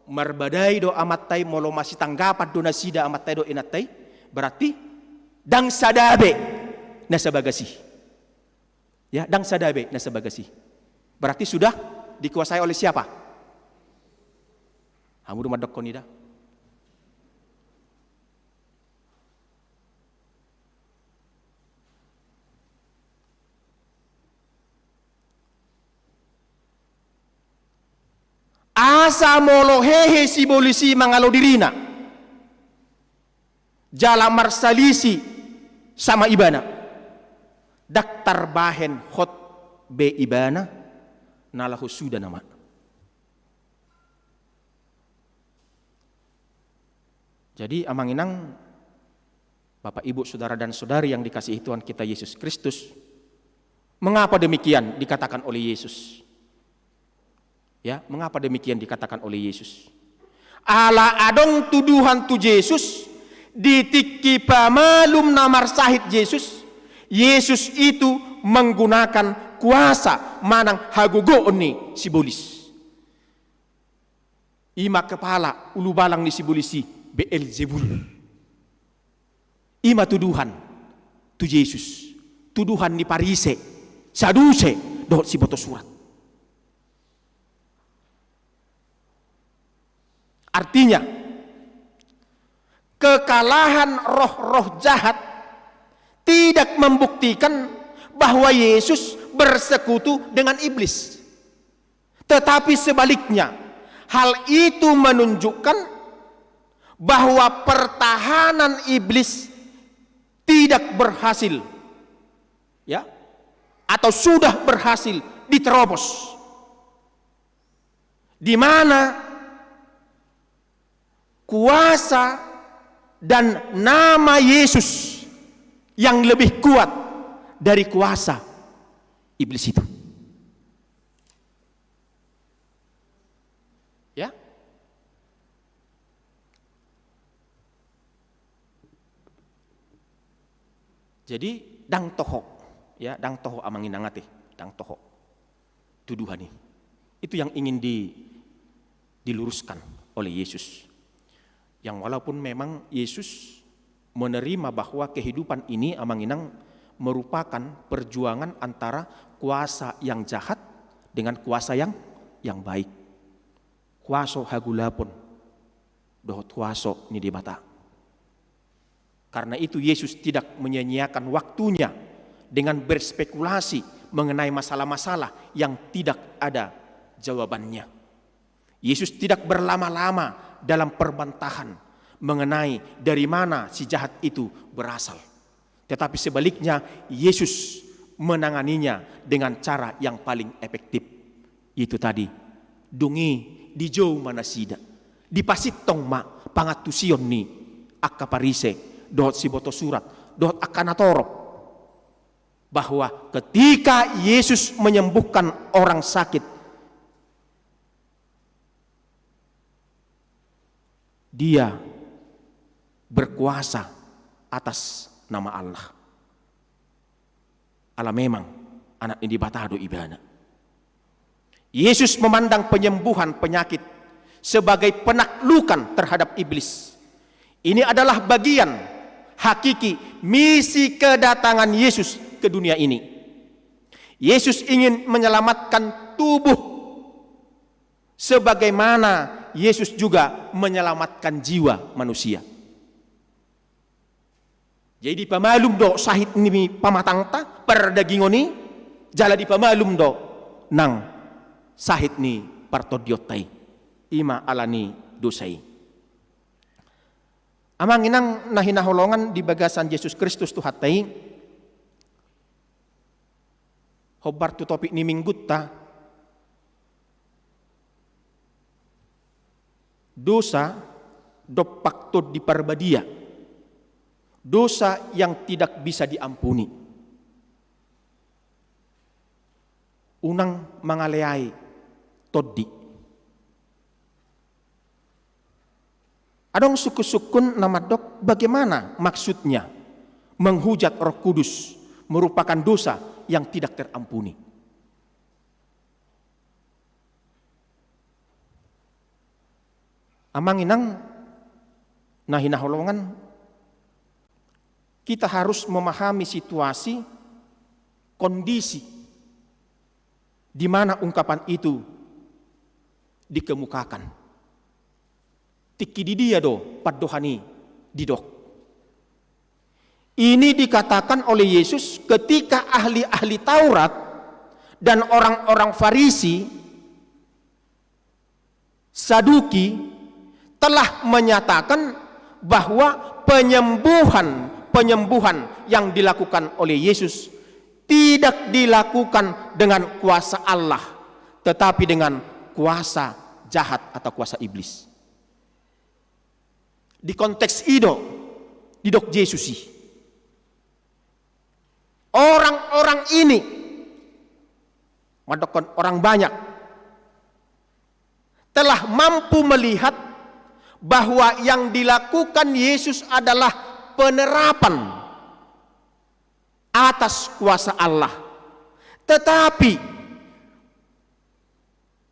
marbadai do amanta i, molo masitanggapan do nasida amanta i dohot inanta i, berarti ndang sada be na sabagas i. Ya, ndang sada be na sabagas i. Berarti sudah, Dikuasai oleh siapa? Hamu do mandokkon i da. Asa molo hehe sibolis i mangalo dirina, jala marsalisi sama ibana, ndang tarbahen hot be ibana na laho suda nama. Jadi, amang inang, bapak ibu, saudara dan saudari yang dikasihi Tuhan kita Yesus Kristus, mengapa demikian dikatakan oleh Yesus? Ya, mengapa demikian dikatakan oleh Yesus? Ala adong tuduhan tu Jesus, di tingki pamalum na marsahit Jesus, Jesus itu menggunakan kuasa manang hagogoon ni sibolis. I ma kepala ulubalang ni sibolis i, Beelzebul. I ma tuduhan tu Jesus, tuduhan ni Parise, Saduse, dohot siboto surat. Artinya, kekalahan roh-roh jahat tidak membuktikan bahwa Yesus bersekutu dengan iblis. Tetapi sebaliknya, hal itu menunjukkan bahwa pertahanan iblis tidak berhasil, ya, atau sudah berhasil diterobos. Di mana kuasa dan nama Yesus yang lebih kuat dari kuasa iblis itu. Ya. Jadi, ndang toho, ya, ndang toho amang inang ate, ndang toho tuduhan i. Itu yang ingin di-, diluruskan oleh Yesus. Yang walaupun memang Yesus menerima bahwa kehidupan ini, amang inang, merupakan perjuangan antara kuasa yang jahat dengan kuasa yang, yang baik. Kuaso hagulapon dohot kuaso ni Debata. Karena itu, Yesus tidak menyia-nyiakan waktunya dengan berspekulasi mengenai masalah-masalah yang tidak ada jawabannya. Yesus tidak berlama-lama dalam perbantahan mengenai dari mana si jahat itu berasal. Tetapi sebaliknya, Yesus menanganinya dengan cara yang paling efektif. Itu tadi, dung i dijou ma nasida. Dipasintong ma pangantusion ni angka Parise, dohot siboto surat, dohot angka natorop, bahwa ketika Yesus menyembuhkan orang sakit, Dia berkuasa atas nama Allah. Ala memang Anak ni Debata do Ibana. Yesus memandang penyembuhan penyakit sebagai penaklukan terhadap iblis. Ini adalah bagian hakiki misi kedatangan Yesus ke dunia ini. Yesus ingin menyelamatkan tubuh sebagaimana Yesus juga menyelamatkan jiwa manusia. Jadi, dipamalum do sahit ni pamatangta, pardagingon i, jala dipamalum do nang sahit ni partondionta i. I ma ala ni dosa i. Amang inang na hinaholongan di bagasan Jesus Kristus Tuhanta i, hombar tu topik ni minggunta, dosa dompak Tondi Parbadia, dosa yang tidak bisa diampuni. Unang mangaleai Tondi. Adong sungkun-sungkun na mandok, bagaimana maksudnya menghujat Roh Kudus merupakan dosa yang tidak terampuni? Amang inang na hinaholongan, kita harus memahami situasi, kondisi di mana ungkapan itu dikemukakan. Tingki di dia do pandohan i didok? Ini dikatakan oleh Yesus ketika ahli-ahli Taurat dan orang-orang Farisi, Saduki, telah menyatakan bahwa penyembuhan-penyembuhan yang dilakukan oleh Yesus tidak dilakukan dengan kuasa Allah, tetapi dengan kuasa jahat atau kuasa iblis. Di konteks i do didok Jesus i. Orang-orang ini, mandokkon orang banyak, telah mampu melihat bahwa yang dilakukan Yesus adalah penerapan atas kuasa Allah. Tetapi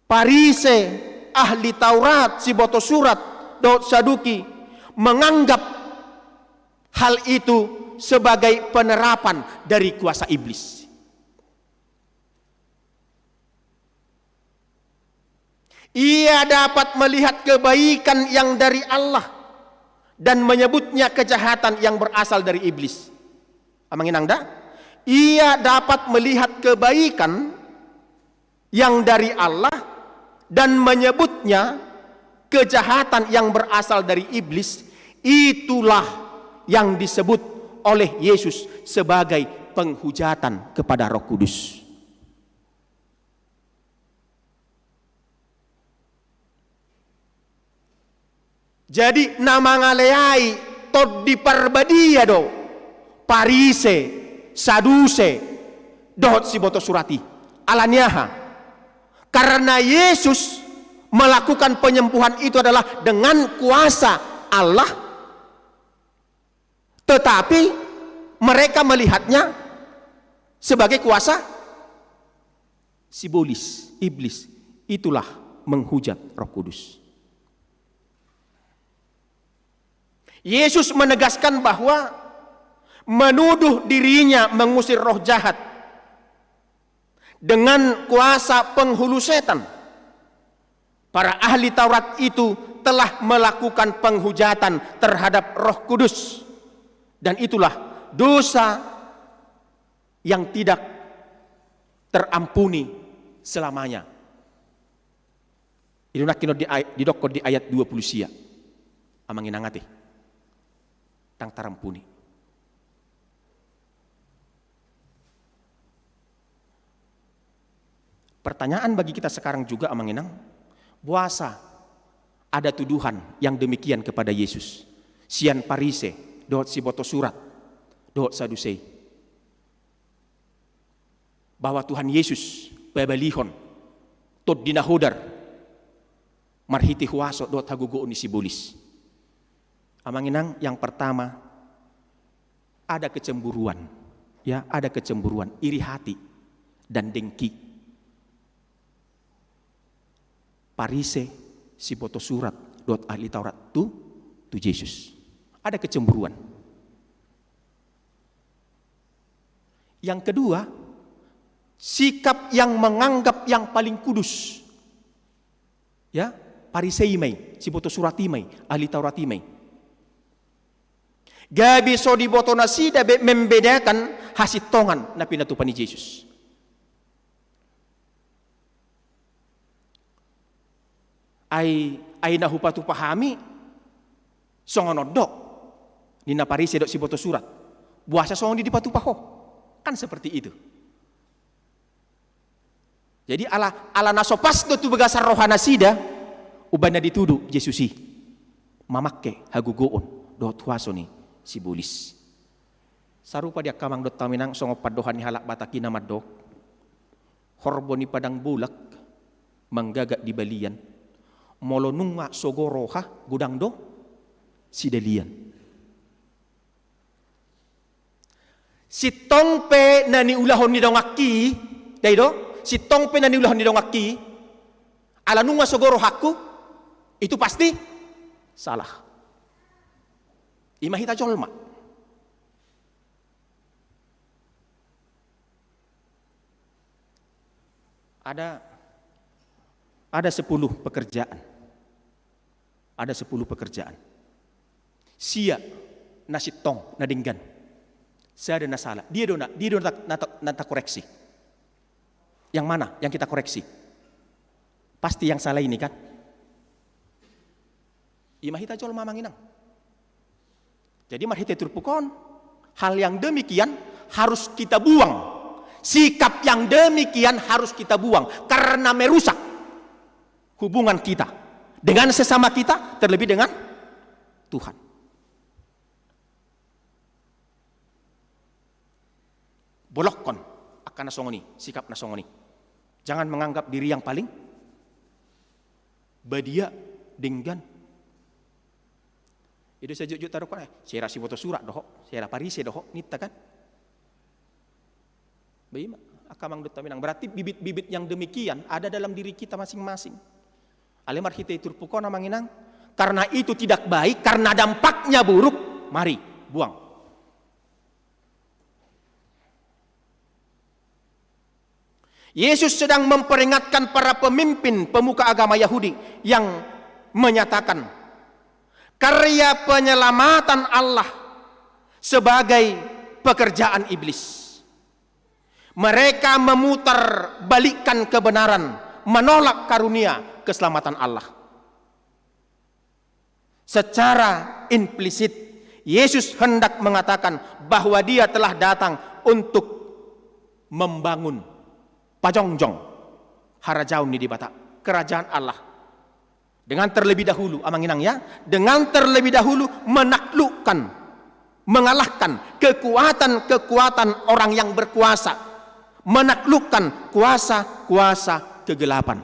Parise, ahli Taurat, siboto surat, dohot Saduki menganggap hal itu sebagai penerapan dari kuasa iblis. Ia dapat melihat kebaikan yang dari Allah dan menyebutnya kejahatan yang berasal dari iblis. Amang inang da, ia dapat melihat kebaikan yang dari Allah dan menyebutnya kejahatan yang berasal dari iblis, itulah yang disebut oleh Yesus sebagai penghujatan kepada Roh Kudus. Jadi na mangaleai Tondi Parbadia do Parise, Saduse, dohot siboto surat i. Alani aha? Karena Yesus melakukan penyembuhan itu adalah dengan kuasa Allah, tetapi mereka melihatnya sebagai kuasa sibolis, iblis. Itulah menghujat Roh Kudus. Yesus menegaskan bahwa menuduh dirinya mengusir roh jahat dengan kuasa penghulu setan. Para ahli Taurat itu telah melakukan penghujatan terhadap Roh Kudus, dan itulah dosa yang tidak terampuni selamanya. Didok di ay-, didokkon di ayat dua puluh sia. Amang inang ate, ndang tarampuni. Pertanyaan bagi kita sekarang juga, Amang Inang, boasa ada tuduhan yang demikian kepada Yesus sian Parise dohot siboto surat dohot Sadusei, bahwa Tuhan Yesus pabalihon Tondi na hodar marhite huaso dohot hagogoon ni sibolis? Amang Inang, yang pertama, ada kecemburuan, ya, ada kecemburuan, iri hati dan dengki Parise, siboto surat dohot ahli Taurat tu, tu Jesus. Ada kecemburuan. Yang kedua, sikap yang menganggap yang paling kudus. Ya, Parise i ma i, siboto surat i ma i, ahli Taurat i ma i. Gabe so diboto nasida be membedakan hasintongan na pinatupa ni Jesus. Ai, ai na hupatupa hami songon on do, ninna Parise dohot siboto surat. Boasa songon i dipatupa ho? Kan seperti itu. Jadi ala, ala na so pas do tu bagasan roha nasida, umbahen na ditudu Jesus i mamangke hagogoon dohot huaso ni sibolis. Sarupa di angka amang dohot inang, songon pandohan ni halak Batak i na mandok, horbo ni padang bolak manggagak di balian, molo nunga sogo roha godang do sidalian. Sintong pe na niulahon ni donganki, da i do, sintong pe na niulahon ni donganki, ala nunga sogo rohangku, itu pasti salah. I ma hita jolma. Ada Ada sepuluh pekerjaan. Ada sepuluh pekerjaan. Sia na sintong, na denggan. Sada na sala. Dia do na, dia do na, na, na, na koreksi. Yang mana yang kita koreksi? Pasti yang salah ini, kan? Ima hita jolma, amang inang. Jadi marhite turpuk on, hal yang demikian harus kita buang. Sikap yang demikian harus kita buang karena merusak hubungan kita dengan sesama kita, terlebih dengan Tuhan. Bolokkon angka na songon i, sikap na songon i. Jangan menganggap diri yang paling badia, denggan. Jadi sejujur taruhkan, eh, sera siboto surat dohot, sera Parise dohot, ninta, kan? Baima, angka amang dohot inang. Berarti bibit-bibit yang demikian ada dalam diri kita masing-masing. Alai marhite turpuk on, amang inang, karena itu tidak baik, karena dampaknya buruk, mari, buang. Yesus sedang memperingatkan para pemimpin pemuka agama Yahudi yang menyatakan karya penyelamatan Allah sebagai pekerjaan iblis. Mereka memutar balikkan kebenaran, menolak karunia keselamatan Allah. Secara implisit, Yesus hendak mengatakan bahwa Dia telah datang untuk membangun, pajongjong harajaon ni Debata, kerajaan Allah. Dengan terlebih dahulu, amang inang, ya, dengan terlebih dahulu menaklukkan, mengalahkan kekuatan-kekuatan orang yang berkuasa, menaklukkan kuasa-kuasa kegelapan.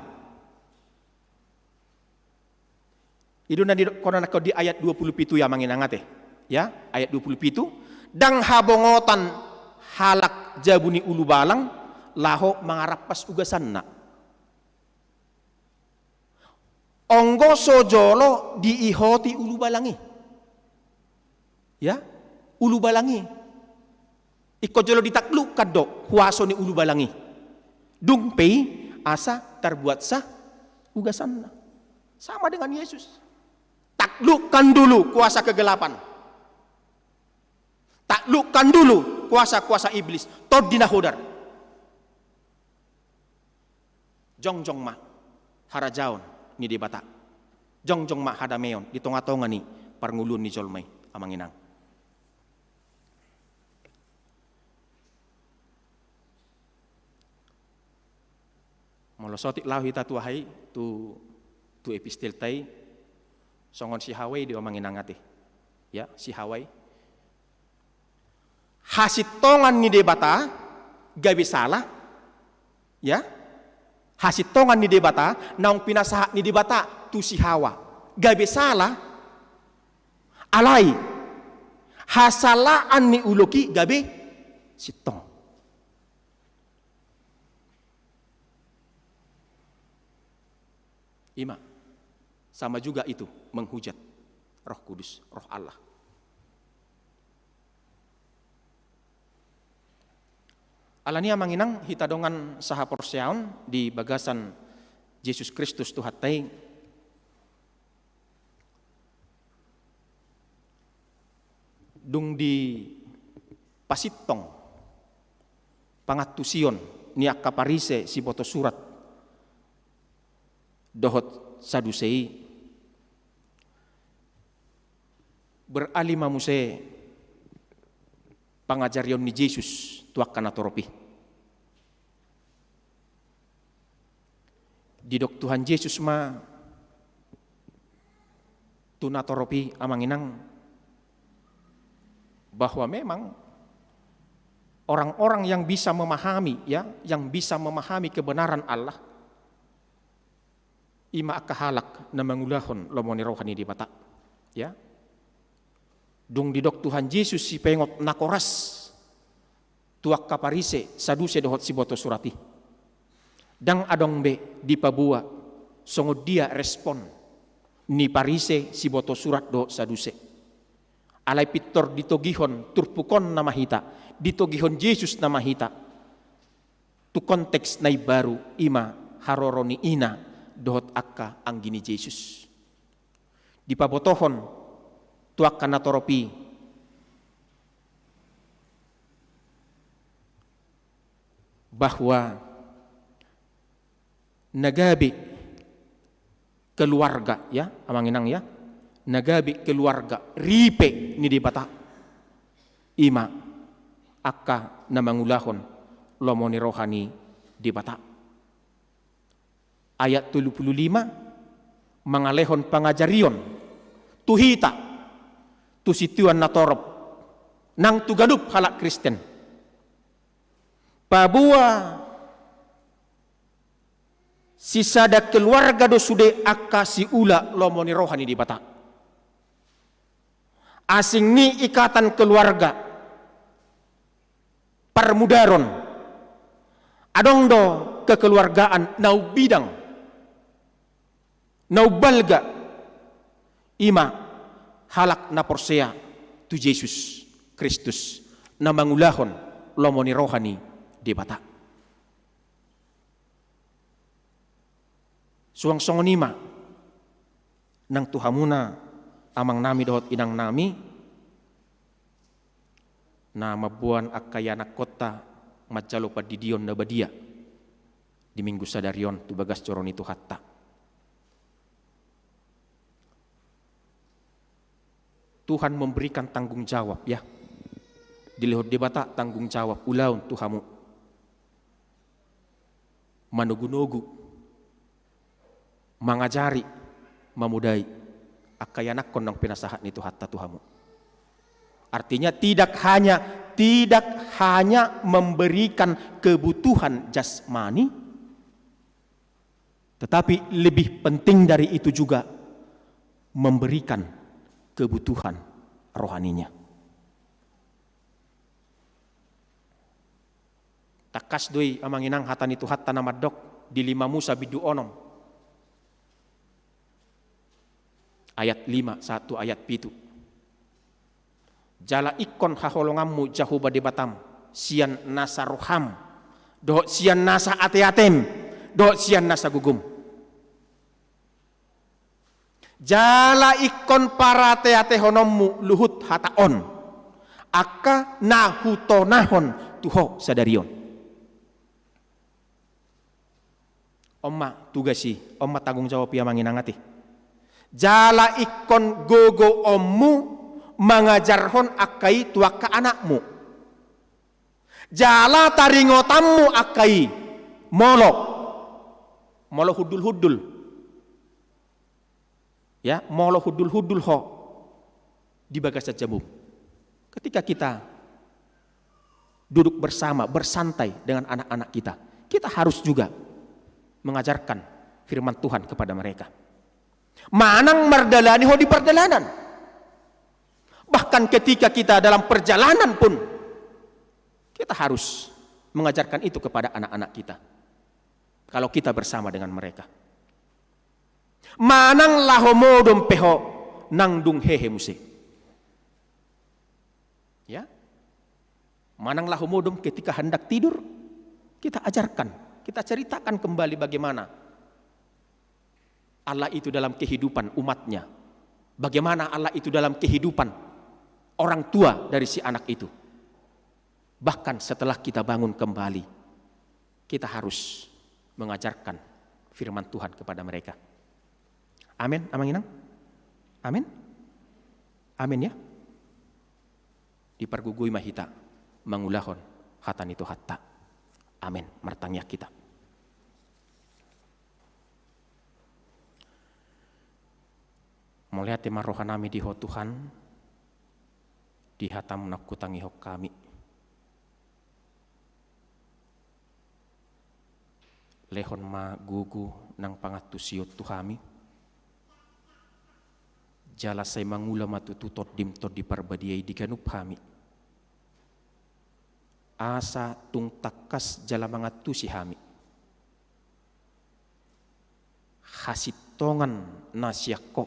I do na didok on di ayat dua puluh pitu, ya, amang inang, ate. Ya, ayat dua puluh pitu, ndang habongotan halak jabu ni ulubalang laho mangarampas ugasanna. Anggo so jolo diihoti ulubalang i. Ya, ulubalang i. Ingkon jolo ditaklukkan do huaso ni ulubalang i. Dung pe i asa tarbuatsa ugasanna. Sama dengan Yesus. Taklukkan dulu kuasa kegelapan. Taklukkan dulu kuasa-kuasa iblis. Tondi na hodar. Jongjong ma harajaon ni Debata. Jongjong ma hadameon di tonga-tonga ni parngoluon ni jolma i, amang inang. Molo sotik laho hita tu aha i, tu, tu epistelta i, songon si Hawa i do, amang inang, ate. Ya, si Hawa i. Hasintongan ni Debata gabe sala, ya. Hasintongan ni Debata naung pinasahat ni Debata tu si Hawa gabe sala. Alai hasalaan ni ulok i gabe sintong. Ima, sama juga itu menghujat Roh Kudus, Roh Allah. Alani i, amang inang, hita dongan sahaporseaon di bagasan Jesus Kristus Tuhanta i, dung dipasintong pangantusion ni angka Parise, siboto surat dohot Saduse i, beralih ma muse pangajarion ni Jesus tu angka na torop i. Didok Tuhan Jesus ma tu na torop i, amang inang, bahwa memang orang-orang yang bisa memahami, ya, yang bisa memahami kebenaran Allah, ima angka halak na mangulahon lomo ni roha ni Debata. Ya. Dung didok Tuhan Jesus sipengot na koras tu angka Parise, Saduse dohot siboto surat i, ndang adong be dipaboa songon dia respon ni Parise, siboto surat dohot Saduse. Alai pintor ditogihon turpuk on nama hita, ditogihon Jesus nama hita tu konteks na imbaru, ima haroro ni ina dohot angka anggi ni Jesus. Dipabotohon tu angka na torop i bahwa na gabe keluarga, ya, Amang Inang, ya, na gabe keluarga ripe ni Debata, i ma angka na mangulahon lomo ni roha ni Debata. Ayat tolu pulu lima, mangalehon pangajarion tu hita, tu situan na torop, nang tu ganup halak Kristen. Paboa sisada keluarga do sude angka siula lomo ni roha ni Debata. Asing ni ikatan keluarga, parmudaron, adong do kekeluargaan na umbidang, na umbalga, i ma halak na porsea tu Jesus Kristus, na mangulahon lomo ni roha ni Debata. Suang songon i ma nang tu hamuna, amangnami dohot inangnami, na mamboan angka ianakkonta manjalo pandidion na badia di Minggu sadari on tu bagas joro ni Tuhanta. Tuhan memberikan tanggung jawab, ya. Dilehon Debata tanggung jawab ulaon tu hamu. Manogunogu, mangajari, mamodai angka ianakkon naung pinasahat ni Tuhanta tu hamu. Artinya, tidak hanya, tidak hanya memberikan kebutuhan jasmani, tetapi lebih penting dari itu juga memberikan kebutuhan rohaninya. Tangkas do i, Amang Inang, hata ni Tuhanta na mandok di lima Musa bindu onom, ayat lima sahat tu ayat pitu. Jala ingkon haholonganmu Jahowa Debatam sian nasa roham, dohot sian nasa ateatem, dohot sian nasa gogom. Jala ingkon parateatehononmu luhut hata on, angka na hutonahon tu ho sadari on. On ma tugas i, on ma tanggung jawab i, Amang Inang, ate. Jala ingkon gogoonmu mangajarhon angka i tu angka anakmu. Jala taringotanmu angka i molo, molo hundul-hundul. Ya, molo hundul-hundul ho di bagasan jabum. Ketika kita duduk bersama, bersantai dengan anak-anak kita, kita harus juga mengajarkan firman Tuhan kepada mereka. Manang mardalani ho di pardalanan. Bahkan ketika kita dalam perjalanan pun, kita harus mengajarkan itu kepada anak-anak kita. Kalau kita bersama dengan mereka. Manang laho modom pe ho nang dung hehe muse. Ya. Manang laho modom ketika hendak tidur, kita ajarkan, kita ceritakan kembali bagaimana Allah itu dalam kehidupan umatnya. Bagaimana Allah itu dalam kehidupan orang tua dari si anak itu. Bahkan setelah kita bangun kembali, kita harus mengajarkan firman Tuhan kepada mereka. Amin, Amang Inang? Amin? Amin, ya? Dipargogoi ma hita mangulahon hata ni Tuhanta. Amin. Martangiang hita. Mauliate ma rohanami di Ho Tuhan, di hataM naung hutangihon hami. Lehon ma gogo nang pangantusion tu hami. Jala sai mangula ma tutu TondiM Tondi Parbadia i di ganup hami. Asa tung tangkas jala mangantusi hami. Hasintongan na sian Ho.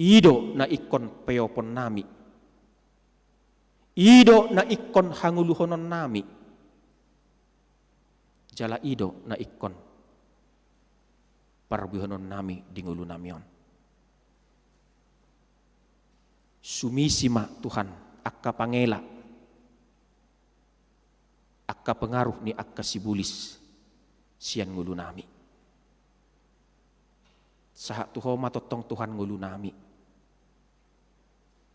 I do na ingkon peoponnami. I do na ingkon hangoluhononnami. Jala i do na ingkon parbuehononnami di ngolunami on. Sumisi ma Tuhan angka pangela, angka pengaruh ni angka sibolis sian ngolunami. Sahat tu Ho ma tongtong Tuhan ngolunami.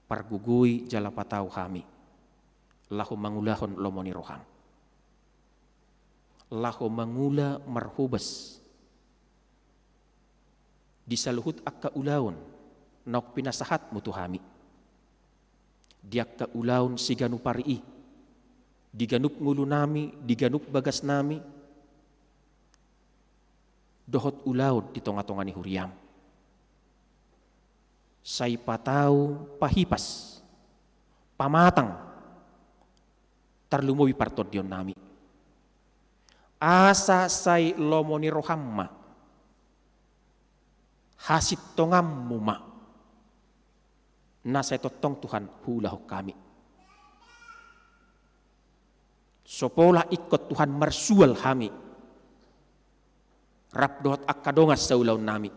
Pargogoi jala patau hami laho mangulahon lomo ni roham, laho mangula marhobas di saluhut angka ulaon naung pinasahatmu tu hami, di angka ulaon siganup ari i, di ganup ngolunami, di ganup bagasnami, dohot ulaon di tongatonga ni huriam. Sai patau, pahipas, pamatang, tarlumobi partondionnami. Asa sai lomo ni roham ma, hasintonganmu ma, na sai tongtong Tuhan huulahon hami. So pola ingkon Tuhan marsual hami rap dohot angka dongan saulaonnami,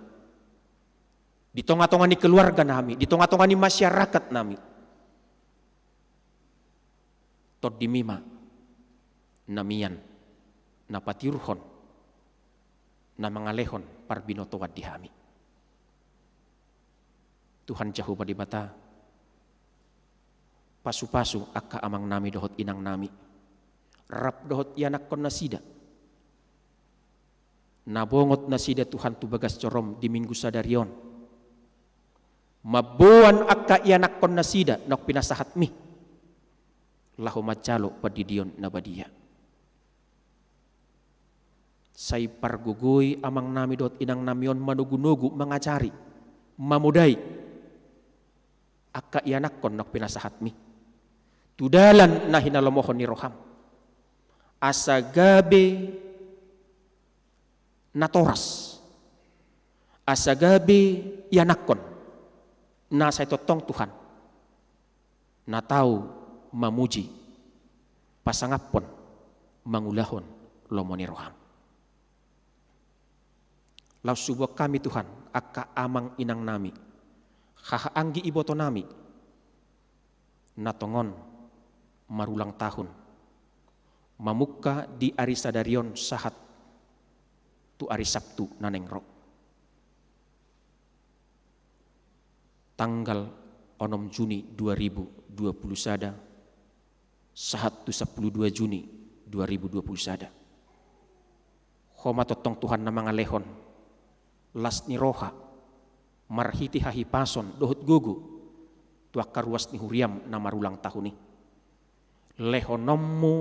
di tongatonga ni keluarganami, di tongatonga ni masyarakatnami. Tondimi ma na mian, na patiurhon, na mangalehon parbinotoan di hami. Tuhan Jahowa Debata, pasupasu angka amangnami dohot inangnami, rap dohot ianakkonnasida, na bongot nasida Tuhan tu bagas jorom di Minggu sadari on, mamboan angka ianakkonnasida naung pinasahatmi laho manjalo pandidion na badia. Sai pargogoi amangnami dohot inangnami on manogunogu, mangajari, mamodai angka ianakkon naung pinasahatmi tu dalan na hinalomohon ni roham, asa gabe natoras, asa gabe ianakkon na sai tongtong Tuhan, na tau mamuji, pasangaphon, mangulahon lomo ni roham. Laos huboan hami Tuhan angka amang inangnami, hahaanggi ibotonami, na tongon marulang tahun, mamungka di ari sadari on sahat tu ari Sabtu na naeng ro, tanggal onom Juni dua ribu dua puluh sada, sahat tu sampulu dua Juni dua ribu dua puluh sada. Ho ma tongtong Tuhan na mangalehon las ni roha, marhite hahipason dohot gogo, tu angka ruas ni huriam na marulang tahun i. Lehononmu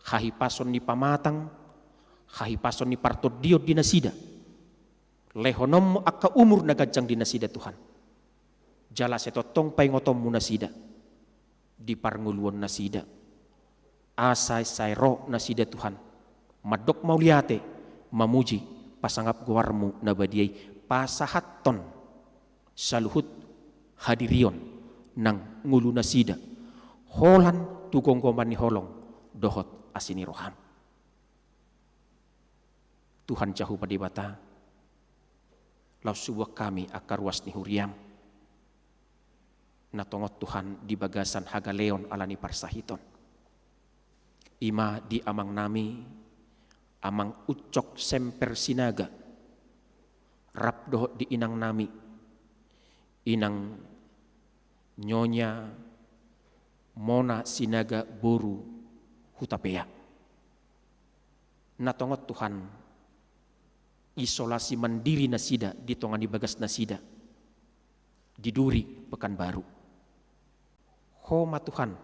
hahipason ni pamatang, hahipason ni partondion di nasida. Lehononmu angka umur na ganjang di nasida Tuhan. Jala sai tongtong paingotonmu nasida di parngoluonnasida. Asa sai ro nasida Tuhan, mandok mauliate, mamuji, pasangap goarmu na badia i, pasahathon saluhut hadirion nang ngolunasida, holan tu gomgoman ni holong dohot asi ni roham. Tuhan Jahowa Debata, laos huboan hami angka ruas ni huriam, na tongon Tuhan di bagasan hagaleon ala ni parsahiton. I ma di amangnami, Amang Ucok Semper Sinaga, rap dohot di inangnami, Inang Nyonya Mona Sinaga boru Hutapea. Na tongon Tuhan, isolasi mandiri nasida di tonga ni bagasnasida di Duri, Pekanbaru. Ho ma Tuhan,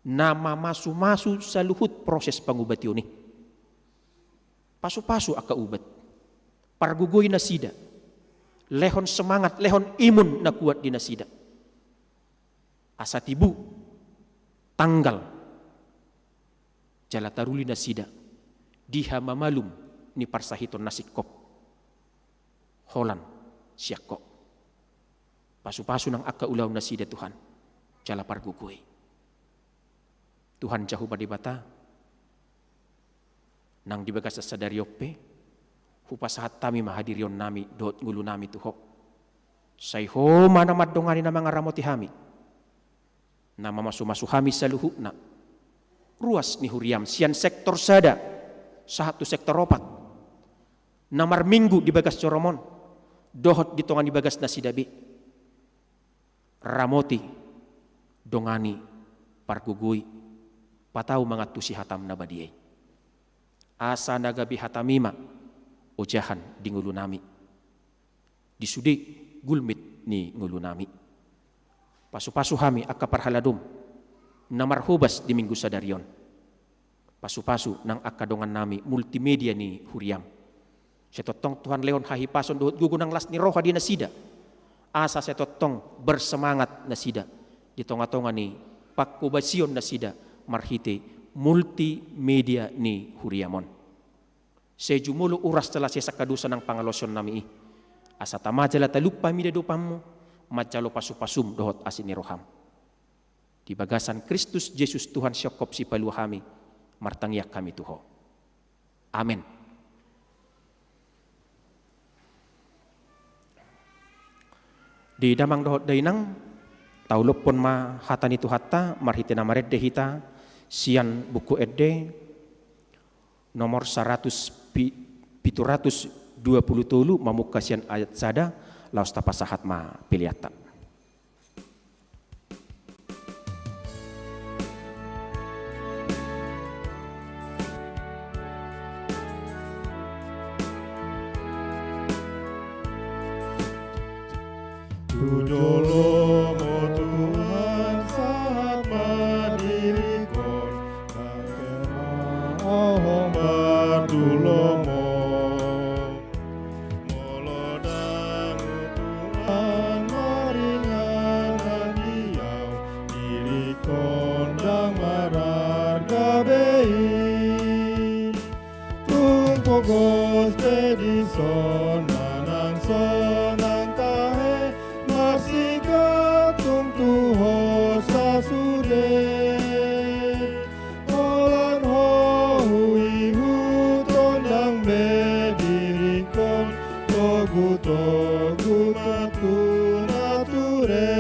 na mamasumasu saluhut proses pangubation i. Pasupasu angka ubat, pargogoi nasida, lehon semangat, lehon imun na kuat di nasida. Asa tibu, tanggal, jala taruli nasida di hamamalum ni parsahiton na singkop holan sian Ho. Pasupasu nang angka ulaonnasida Tuhan, jala pargogoi. Tuhan Jahowa Debata, nang di bagasan sadari on pe, Hupasahat hami ma hadirionnami dohot ngolunami tu Ho. Sai Ho ma na mandongani, na mangaramoti hami, na mamasumasu hami saluhutna, ruas ni huriaM sian sektor sada sahat tu sektor opat, na marminggu di bagas joro-Mon dohot di tonga ni bagas nasida be. Ramoti, dongani, pargogoi, patau mangantusi hataM na badia i. Asa na gabe hataMi ma ojahan di ngolunami, di sude gulmit ni ngolunami. Pasupasu hami angka parhaladoM na marhobas di Minggu sadari on. Pasupasu nang angka dongannami multimedia ni huriaM. Sai tongtong Tuhan lehon hahipason dohot gogo nang las ni roha di nasida, asa sai tongtong bersemangat nasida di tongatonga ni panghobasion nasida marhite multimedia ni huriaM on. Sai jumolo uras jala sesa angka dosa nang pangalaosionnami i, asa tama jala talumpa mida di adopanMu, manjalo pasupasuM dohot asi ni rohaM. Di bagasan Kristus Jesus Tuhan sihomhom Sipalua hami, martangiang hami tu Ho. Amen. Di damang dohot dainang, taulakhon ma hata ni Tuhanta marhite na marende hita sian Buku Ende nomor saratus pi-, pitu ratus dua pulu tolu, mamungka sian ayat sada, laos tapasahat ma peleanta. Tu joloM, o Tuhan, sahat ma diringkon, dang kena au hombar tu lomo. Molo dang Ho, Tuhan, maringanan di au, diringkon dang mararga be i. Tung pogos pe dison manang sonang tahe, marsigantung tu Ho sasude. Holan Ho huihut on, dang be diringkon, togutogu ma tu nature.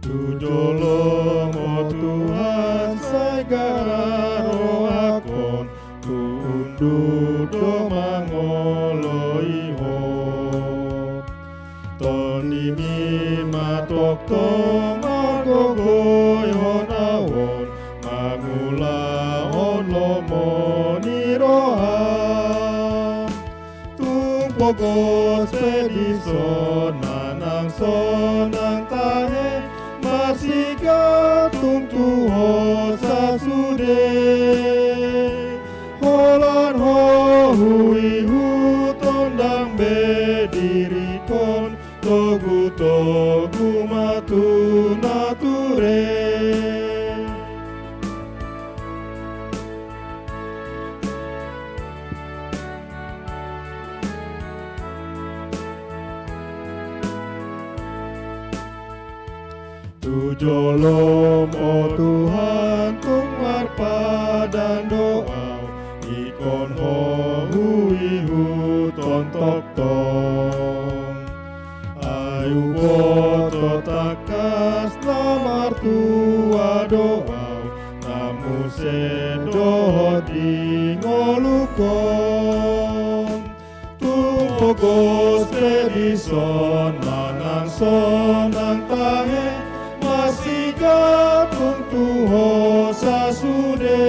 Tu joloM, o Tuhan, sai gara rohangkon, tu unduk do mangoloi Ho. TondiMi ma tongtong margogoihon au on, mangulahon lomo ni rohaM. Tung pogos pe dison manang sonang tahe, marsigantung tu Ho sasude. Holan Ho huihut on, dang be diringkon, togutogu ma tu nature. Tu joloM, o Tuhan, tung marpadan do au, ingkon Ho huihuthon tongtong. Ai huboto tangkas na martua do au, na muse dohot di ngolungkon. Tung pogos pe dison manang sonang tahe, marsigantung tu Ho sasude.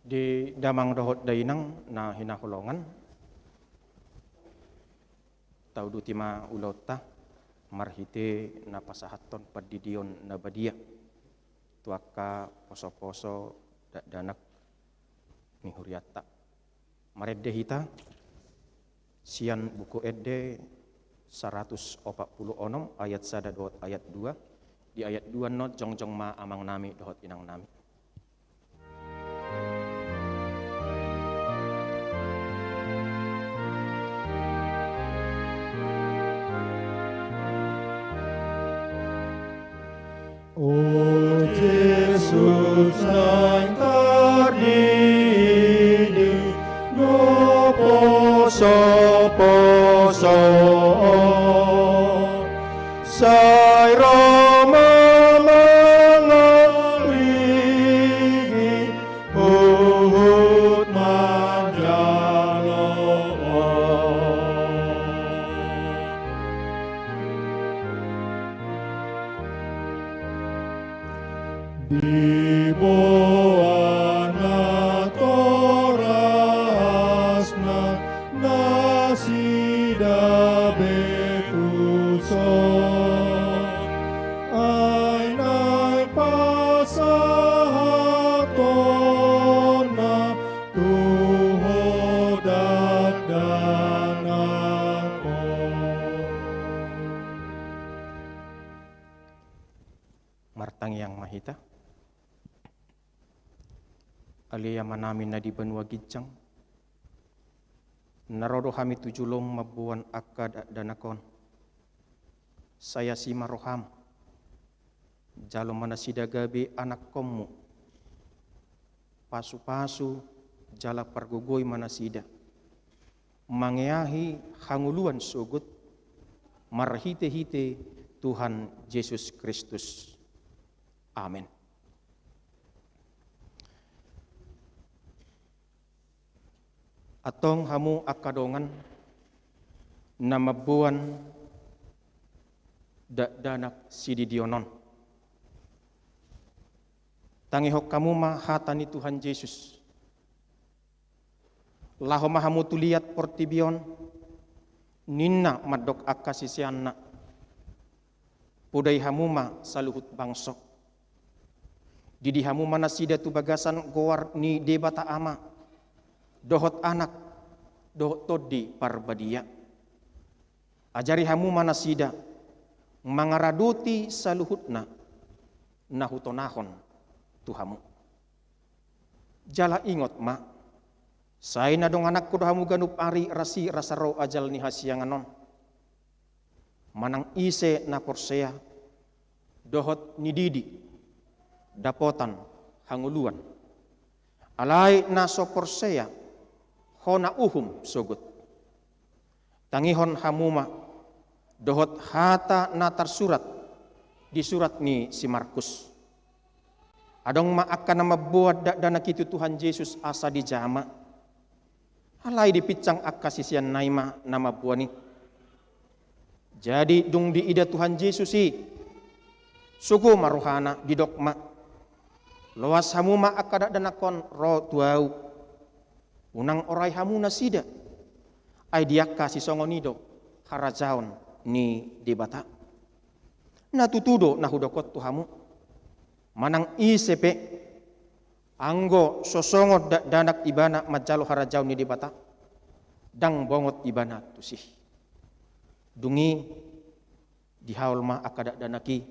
Di damang dohot dainang na hinaholongan, tauduti ma ulaonta marhite na pasahathon pandidion na badia tu angka poso-poso dakdanak ni hurianta. Marende hita sian Buku Ende saratus opat pulu onom ayat sada dohot ayat dua. Di ayat dua annon jongjong ma amangnami dohot inangnami. O Jesus naeng tardidi do poso-poso on, sai ro ma mangaligi huhut manjalo on. Diboan natorasna nasida be tuson, ai naeng pasahatonna tu ho dakdanak on. Martangiang ma hita. Ale Amanami na di banua ginjang, na ro do hami tu jolom mamboan angka dakdanak on. Sai asi ma roham, jalo ma nasida gabe anakkonmu. Pasu-pasu jala pargogoi ma nasida mangeahi hangoluan sogot marhite-hite Tuhan Jesus Kristus. Amen. Antong hamu angka dongan na mamboan dakdanak sididion on, tangihon hamu ma hata ni Tuhan Jesus. Laho ma hamu tu liat portibi on, ninna mandok angka siseanna, podai hamu ma saluhut bangso. Didi hamu ma nasida tu bagasan goar ni Debata Ama, dohot Anak, dohot Tondi Parbadia. Ajari hamu ma nasida mangaradoti saluhutna na hutonahon tu hamu. Jala ingot ma, sai na dongananku do hamu ganup ari rasi rasa ro ajal ni hasiangan on. Manang ise na porsea dohot nididi dapotan hangoluan. Alai na so porsea hona uhum sogot. Tangihon hamu ma dohot hata na tarsurat di surat ni si Markus. Adong ma angka na mamboan dakdanak i tu Tuhan Jesus asa dijama. Alai dipinsang angka siseanna i ma na mamboan i. Jadi dung diida Tuhan Jesus i, sogo ma rohana, didok ma, loas hamu ma angka dakdanak on ro tu ahu. Unang orai hamu nasida. Ai di angka sisongon i do harajaon ni Debata. Na tutu do na hudok on tu hamu. Manang ise pe, anggo so songon dakdanak ibana manjalo harajaon ni Debata, ndang bongot ibana tusi. Dung i dihaol ma angka dakdanak i,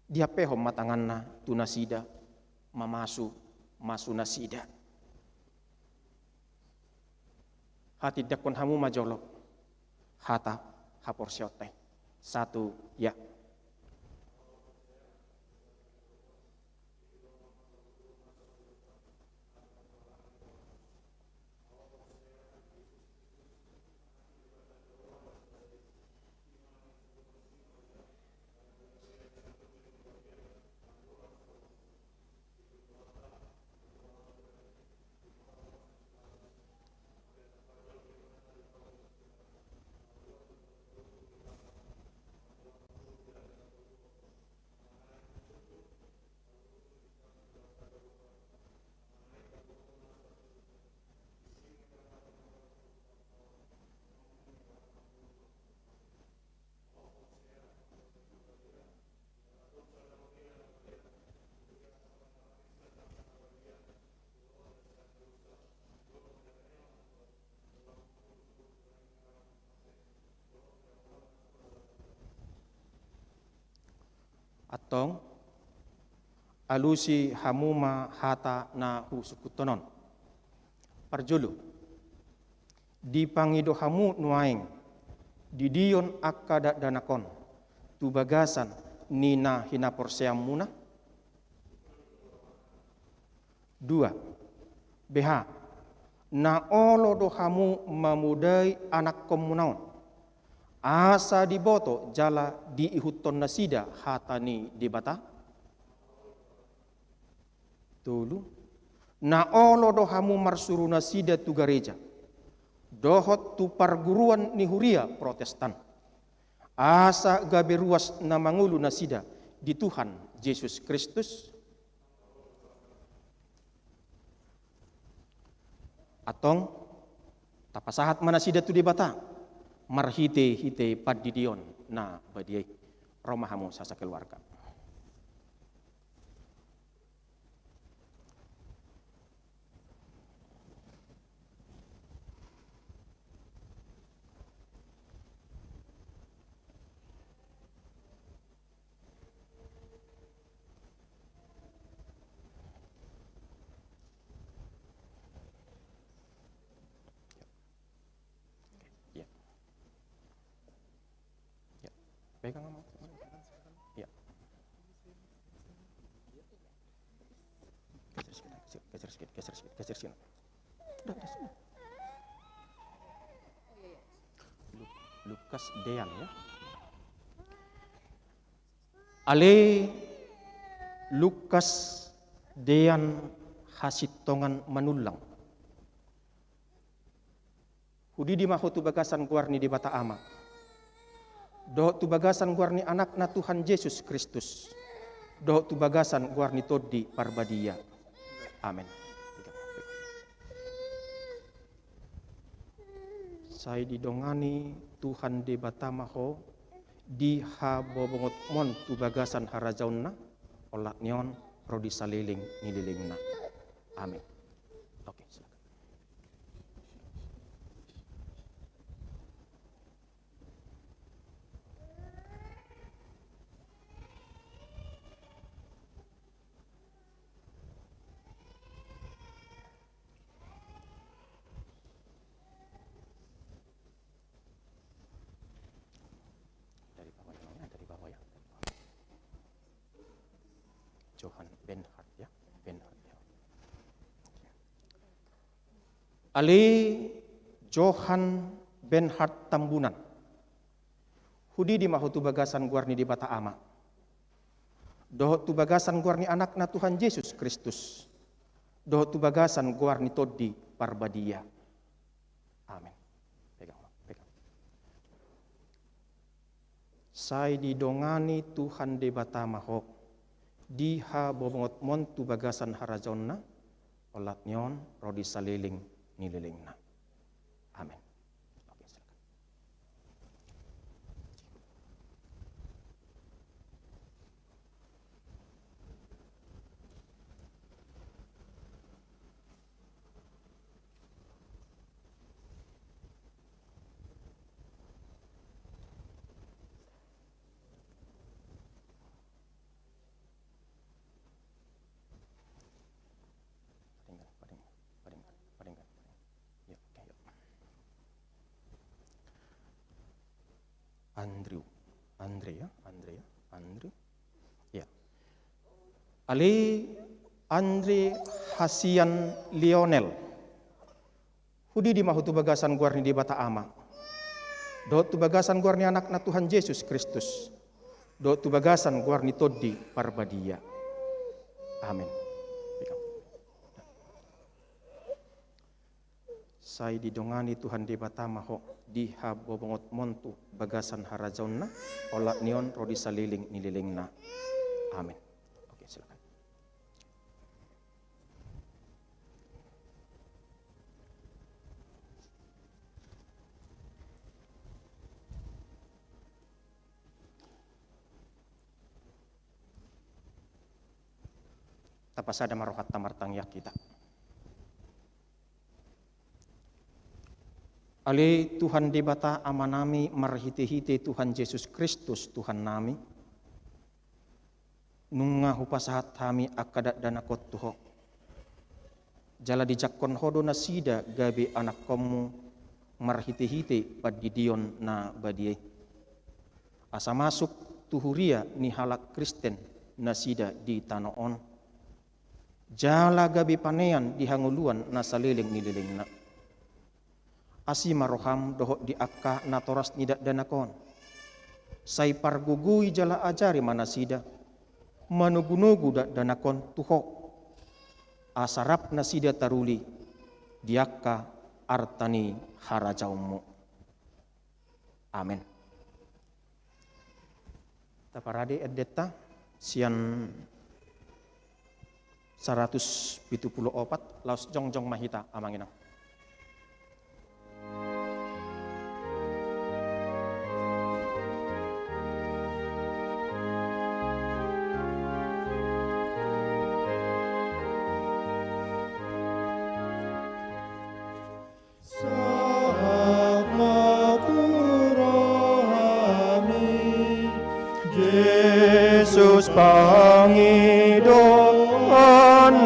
dihampehon ma tanganna tu nasida, mamasu-masu nasida. Hatindangkon hamu ma jolo hata haporseaonta i. Satu, ya. Antong, alusi hamu ma hata na husungkunhon on. Parjolo, dipangido hamu nuaeng didion angka dakdanak on tu bagasan ni na hinaporseaonmuna? Dua, beha na olo do hamu mamodai anakkonmuna on, asa diboto jala diihuthon nasida hata ni Debata? Tolu, na olo do hamu marsuru nasida tu gareja dohot tu parguruan ni huria Protestan, asa gabe ruas na mangolu nasida di Tuhan Jesus Kristus? Antong, tapasahat ma nasida tu Debata marhitehite pandidion na badia i. Ro ma hamu sasakeluarga. Ya. Ya. Pegang sama. Ya. Geser sedikit, geser sedikit, geser sedikit, geser sedikit. Udah, udah, sudah. Lu-, Lukas Dean, ya. Ale Lukas Dean Hasintongan Manullang. Hudidi ma ho tu bagasan goar ni Debata Ama, dohot tu bagasan goar ni Anakna Tuhan Jesus Kristus, dohot tu bagasan goar ni Tondi Parbadia. Amen. Sai didongani Tuhan Debata ma ho di habobongotmon tu bagasan harajaonna, olat ni on ro di saleleng ni lelengna. Amen. Oke, silakan. Dari bawah ya, Bang, ya, dari bawah ya. Johan Bernhard ya, Bernhard ya. Ale Johan Bernhard Tambunan. Hudidi ma ho tu bagasan goar ni Debata Ama, dohot tu bagasan goar ni Anakna Tuhan Jesus Kristus, dohot tu bagasan goar ni Tondi Parbadia. Amen. Pegang, pegang. Sai didongani Tuhan Debata ma ho di habobongotmon tu bagasan harajaonna, olat ni on ro di saleleng ni lelengna. Amen. Oke, silakan. Paringgan, paringgan, paringgan, paringgan. Ya, oke, ya. Andrew, Andre ya, Andre ya, Andrew. Ya. Ale Andre Hasian Lionel. Hudidi ma ho tu bagasan goar ni Debata Ama, dohot tu bagasan goar ni Anakna Tuhan Jesus Kristus, dohot tu bagasan goar ni Tondi Parbadia. Amen. Sai didongani Tuhan Debata ma ho di habobongotmon tu bagasan harajaonna, olat ni on ro di saleleng ni lelengna. Amen. Oke, silakan. Tapasada ma rohanta, martangiang hita. Ale Tuhan Debata Amanami marhitehite Tuhan Jesus Kristus Tuhannami, Nunga hupasahat hami angka dakdanak on tu Ho. Jala dijangkon Ho do nasida gabe anakkonmu marhitehite pandidion na badia i. Asa masuk tu huria ni halak Kristen nasida di tano on. Jala gabe panean di hangoluan na saleleng ni lelengna. Asi ma roham dohot di angka natoras ni dakdanak on. Sai pargogoi jala ajari ma nasida, manogunogu dakdanak on tu Ho. Asa rap nasida taruli di angka arta ni harajaonmu. Amen. Taparade endenta sian saratus pitu pulu opat, laos jongjong ma hita, Amang Inang. Sahat ma tu rohami, Jesus, pangidoan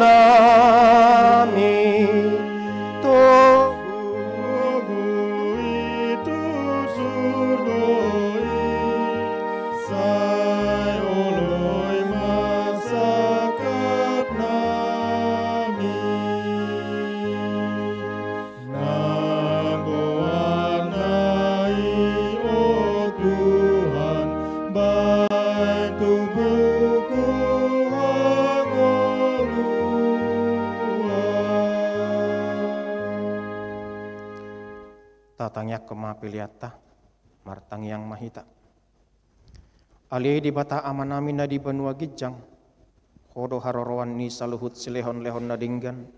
nami, tu bui tu surgo i, sai oloi ma sangkap nami. Nang goarna i, o Tuhan, baen tu buku hangoluan. Tatangiangkon ma peleanta, martangiang ma hita. Ale Debata Amanami na di banua ginjang, Ho do haroroan ni saluhut silehonlehon na denggan,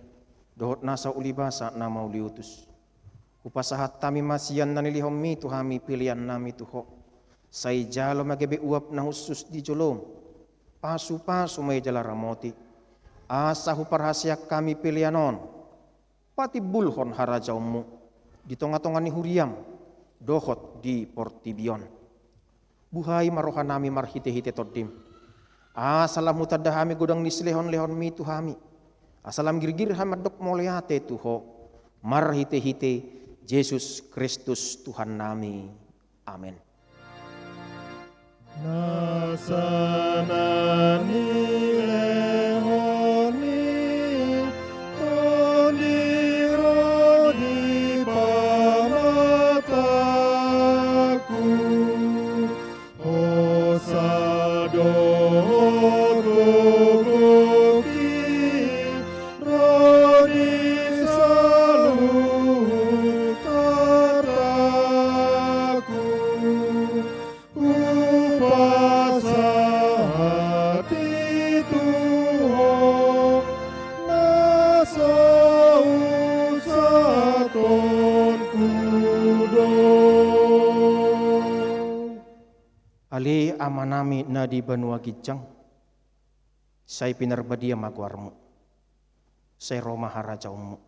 dohot nasa ulibasa na mauliutus. Hupasahat hami ma sian na nilehonmi tu hami peleannami tu Ho. Sai jalo ma gabe uap na hushus di jolom. Pasupasu ma i jala ramoti. Asa huparhaseang hami pelean on. Patimbulhon harajaonmu di tongatonga ni huriam dohot di portibi on. Buhai ma rohanami marhitehite Tondim. Asa lam hutanda hami godang ni silehonlehonmi tu hami. Asa lam girgir hami mandok mauliate tu Ho. Marhitehite Jesus Kristus Tuhannami. Amen. Nasa na nilehon ni Tondim ro di pamatangku, hosa do gokhonki ro di saluhut artangku. Hupasahat i tu Ho, na so husahatkonku do. Ale Amanami na di banua ginjang, sai pinarbadia ma goarmu. Sai ro ma harajaonmu.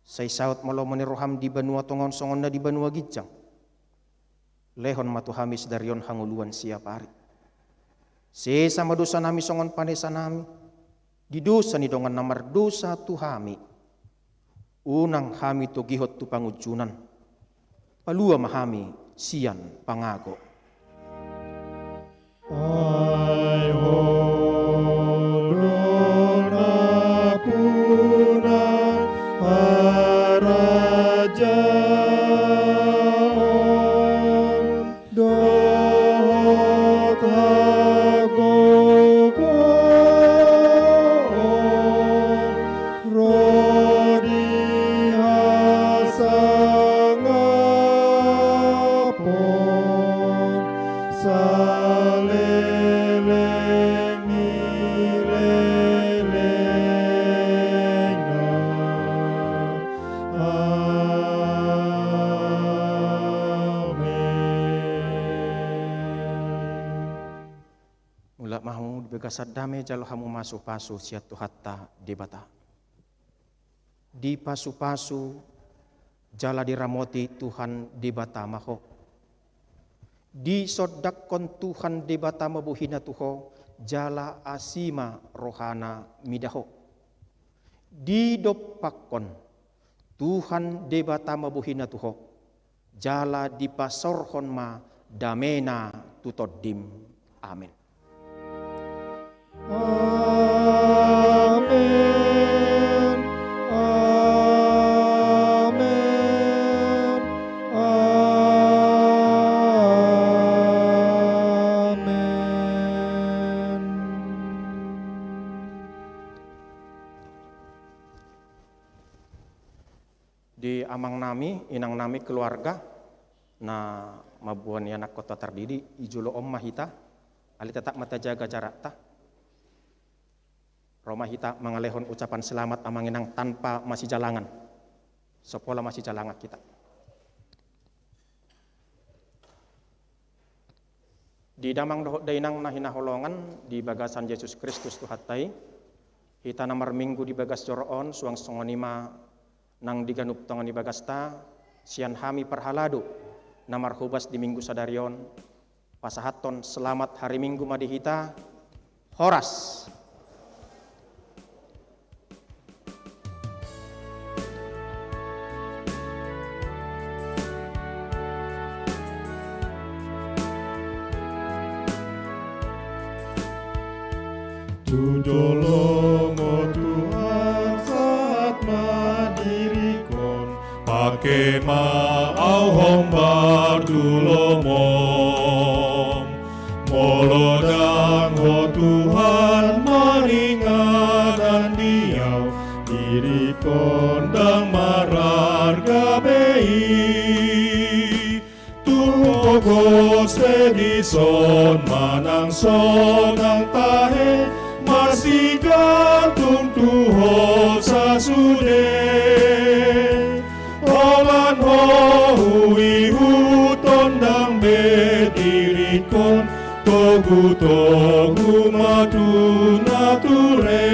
Sai saut ma lomo ni roham di banua tonga on songon na di banua ginjang. Lehon ma tu hami sadari on hangoluan siapari. Sesa ma dosanami songon panesanami di dosa ni dongan na mardosa tu hami. Unang hami togihon tu pangunjunan. Palua ma hami sian pangago. Ai Ho do nampuna harajaon dohot hagogoon ro di hasangapon saleleng ni lelengna. Amen. Mulak ma hamu di bagasan dame, jalo hamu pasupasu sian Tuhanta Debata. Dipasupasu jala diramoti Tuhan Debata ma ho. Disondangkon Tuhan Debata ma bohina tu ho, jala asi ma rohana mida ho. Didompakkon Tuhan Debata ma bohina tu ho, jala dipasaorhon ma damena tu tondim. Amen. Amen. Amen. Amen. Di amang nami, inang nami, keluarga, na mamboan ianakhonta tardidi, di jolo on ma hita, alai tetap ma tajaga jarakta. Ro ma hita mangalehon ucapan selamat amang inang tanpa masijalangan. So pola masijalangan hita. Di damang dohot dainang na hinaholongan di bagasan Jesus Kristus Tuhanta i, hita na marminggu di bagas joro on, suang songon i ma nang di ganup tonga ni bagasta, sian hami parhalado na marhobas di minggu sadari on, pasahathon selamat hari Minggu ma di hita. Horas. Tu joloM, o Tuhan, sahat ma diringkon, pangke ma ahu hombar tu lomoM. Molo ndang Ho Tuhan maringanan di ahu, diringkon ndang mararga be i. Tung pogos pe dison manang sonang tahe, marsigantung tu Ho sasude. Holan Ho huihuthon, ndang be diringkon, togutogu ma tu nature.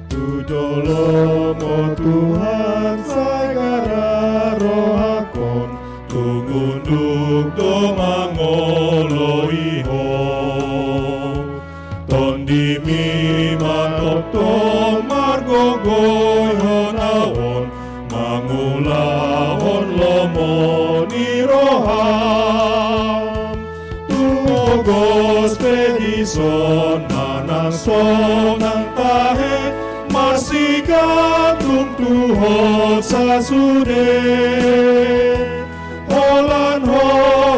Tu joloM, o Tuhan, sai gara rohangkon, tung unduk do mangoloi Ho. TondiMi ma tongtong margogoihon ahu on, mangulahon lomo ni rohaM. Tung pogos pe dison manang sonang tahe, marsigantung tu Ho sasude. Holan Ho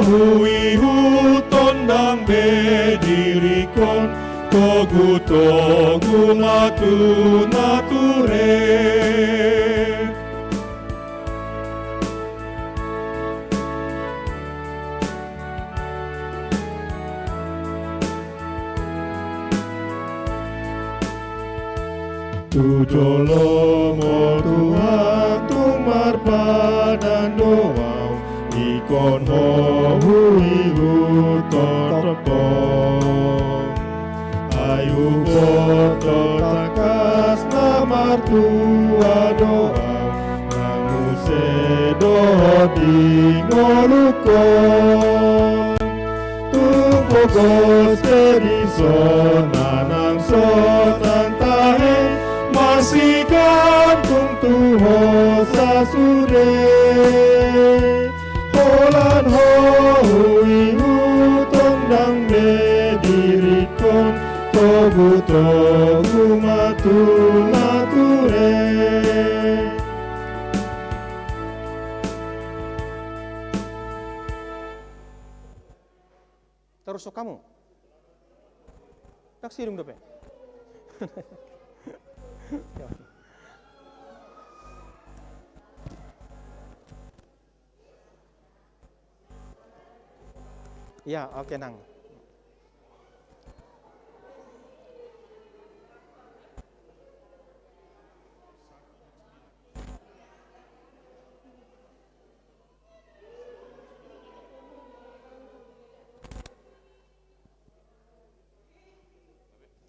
huihuthon, ndang be diringkon, togutogu ma tu nature. Tu joloM, o Tuhan, tung marpadan do ahu, ingkon Ho huihuthon tongtong. Ai huboto tangkas na martua do ahu, nang muse dohot di ngolungkon. Tung pogos pe dison manang sonang tahe, marsigantung tu Ho sasude. Holan Ho huihuthon, ndang be diringkon, togutogu ma tu nature. Torus hamu. Ndang sidung dope. Ya, oke, nang.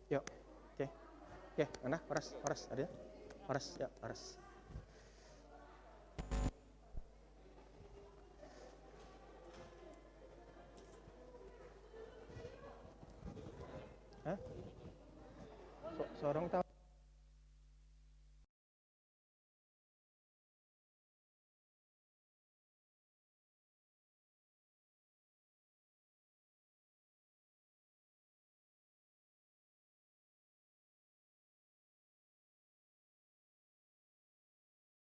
Yo, oke. Oke, mana? Horas, horas, ada ya? Horas, ya, horas. Hah? So, sorong ta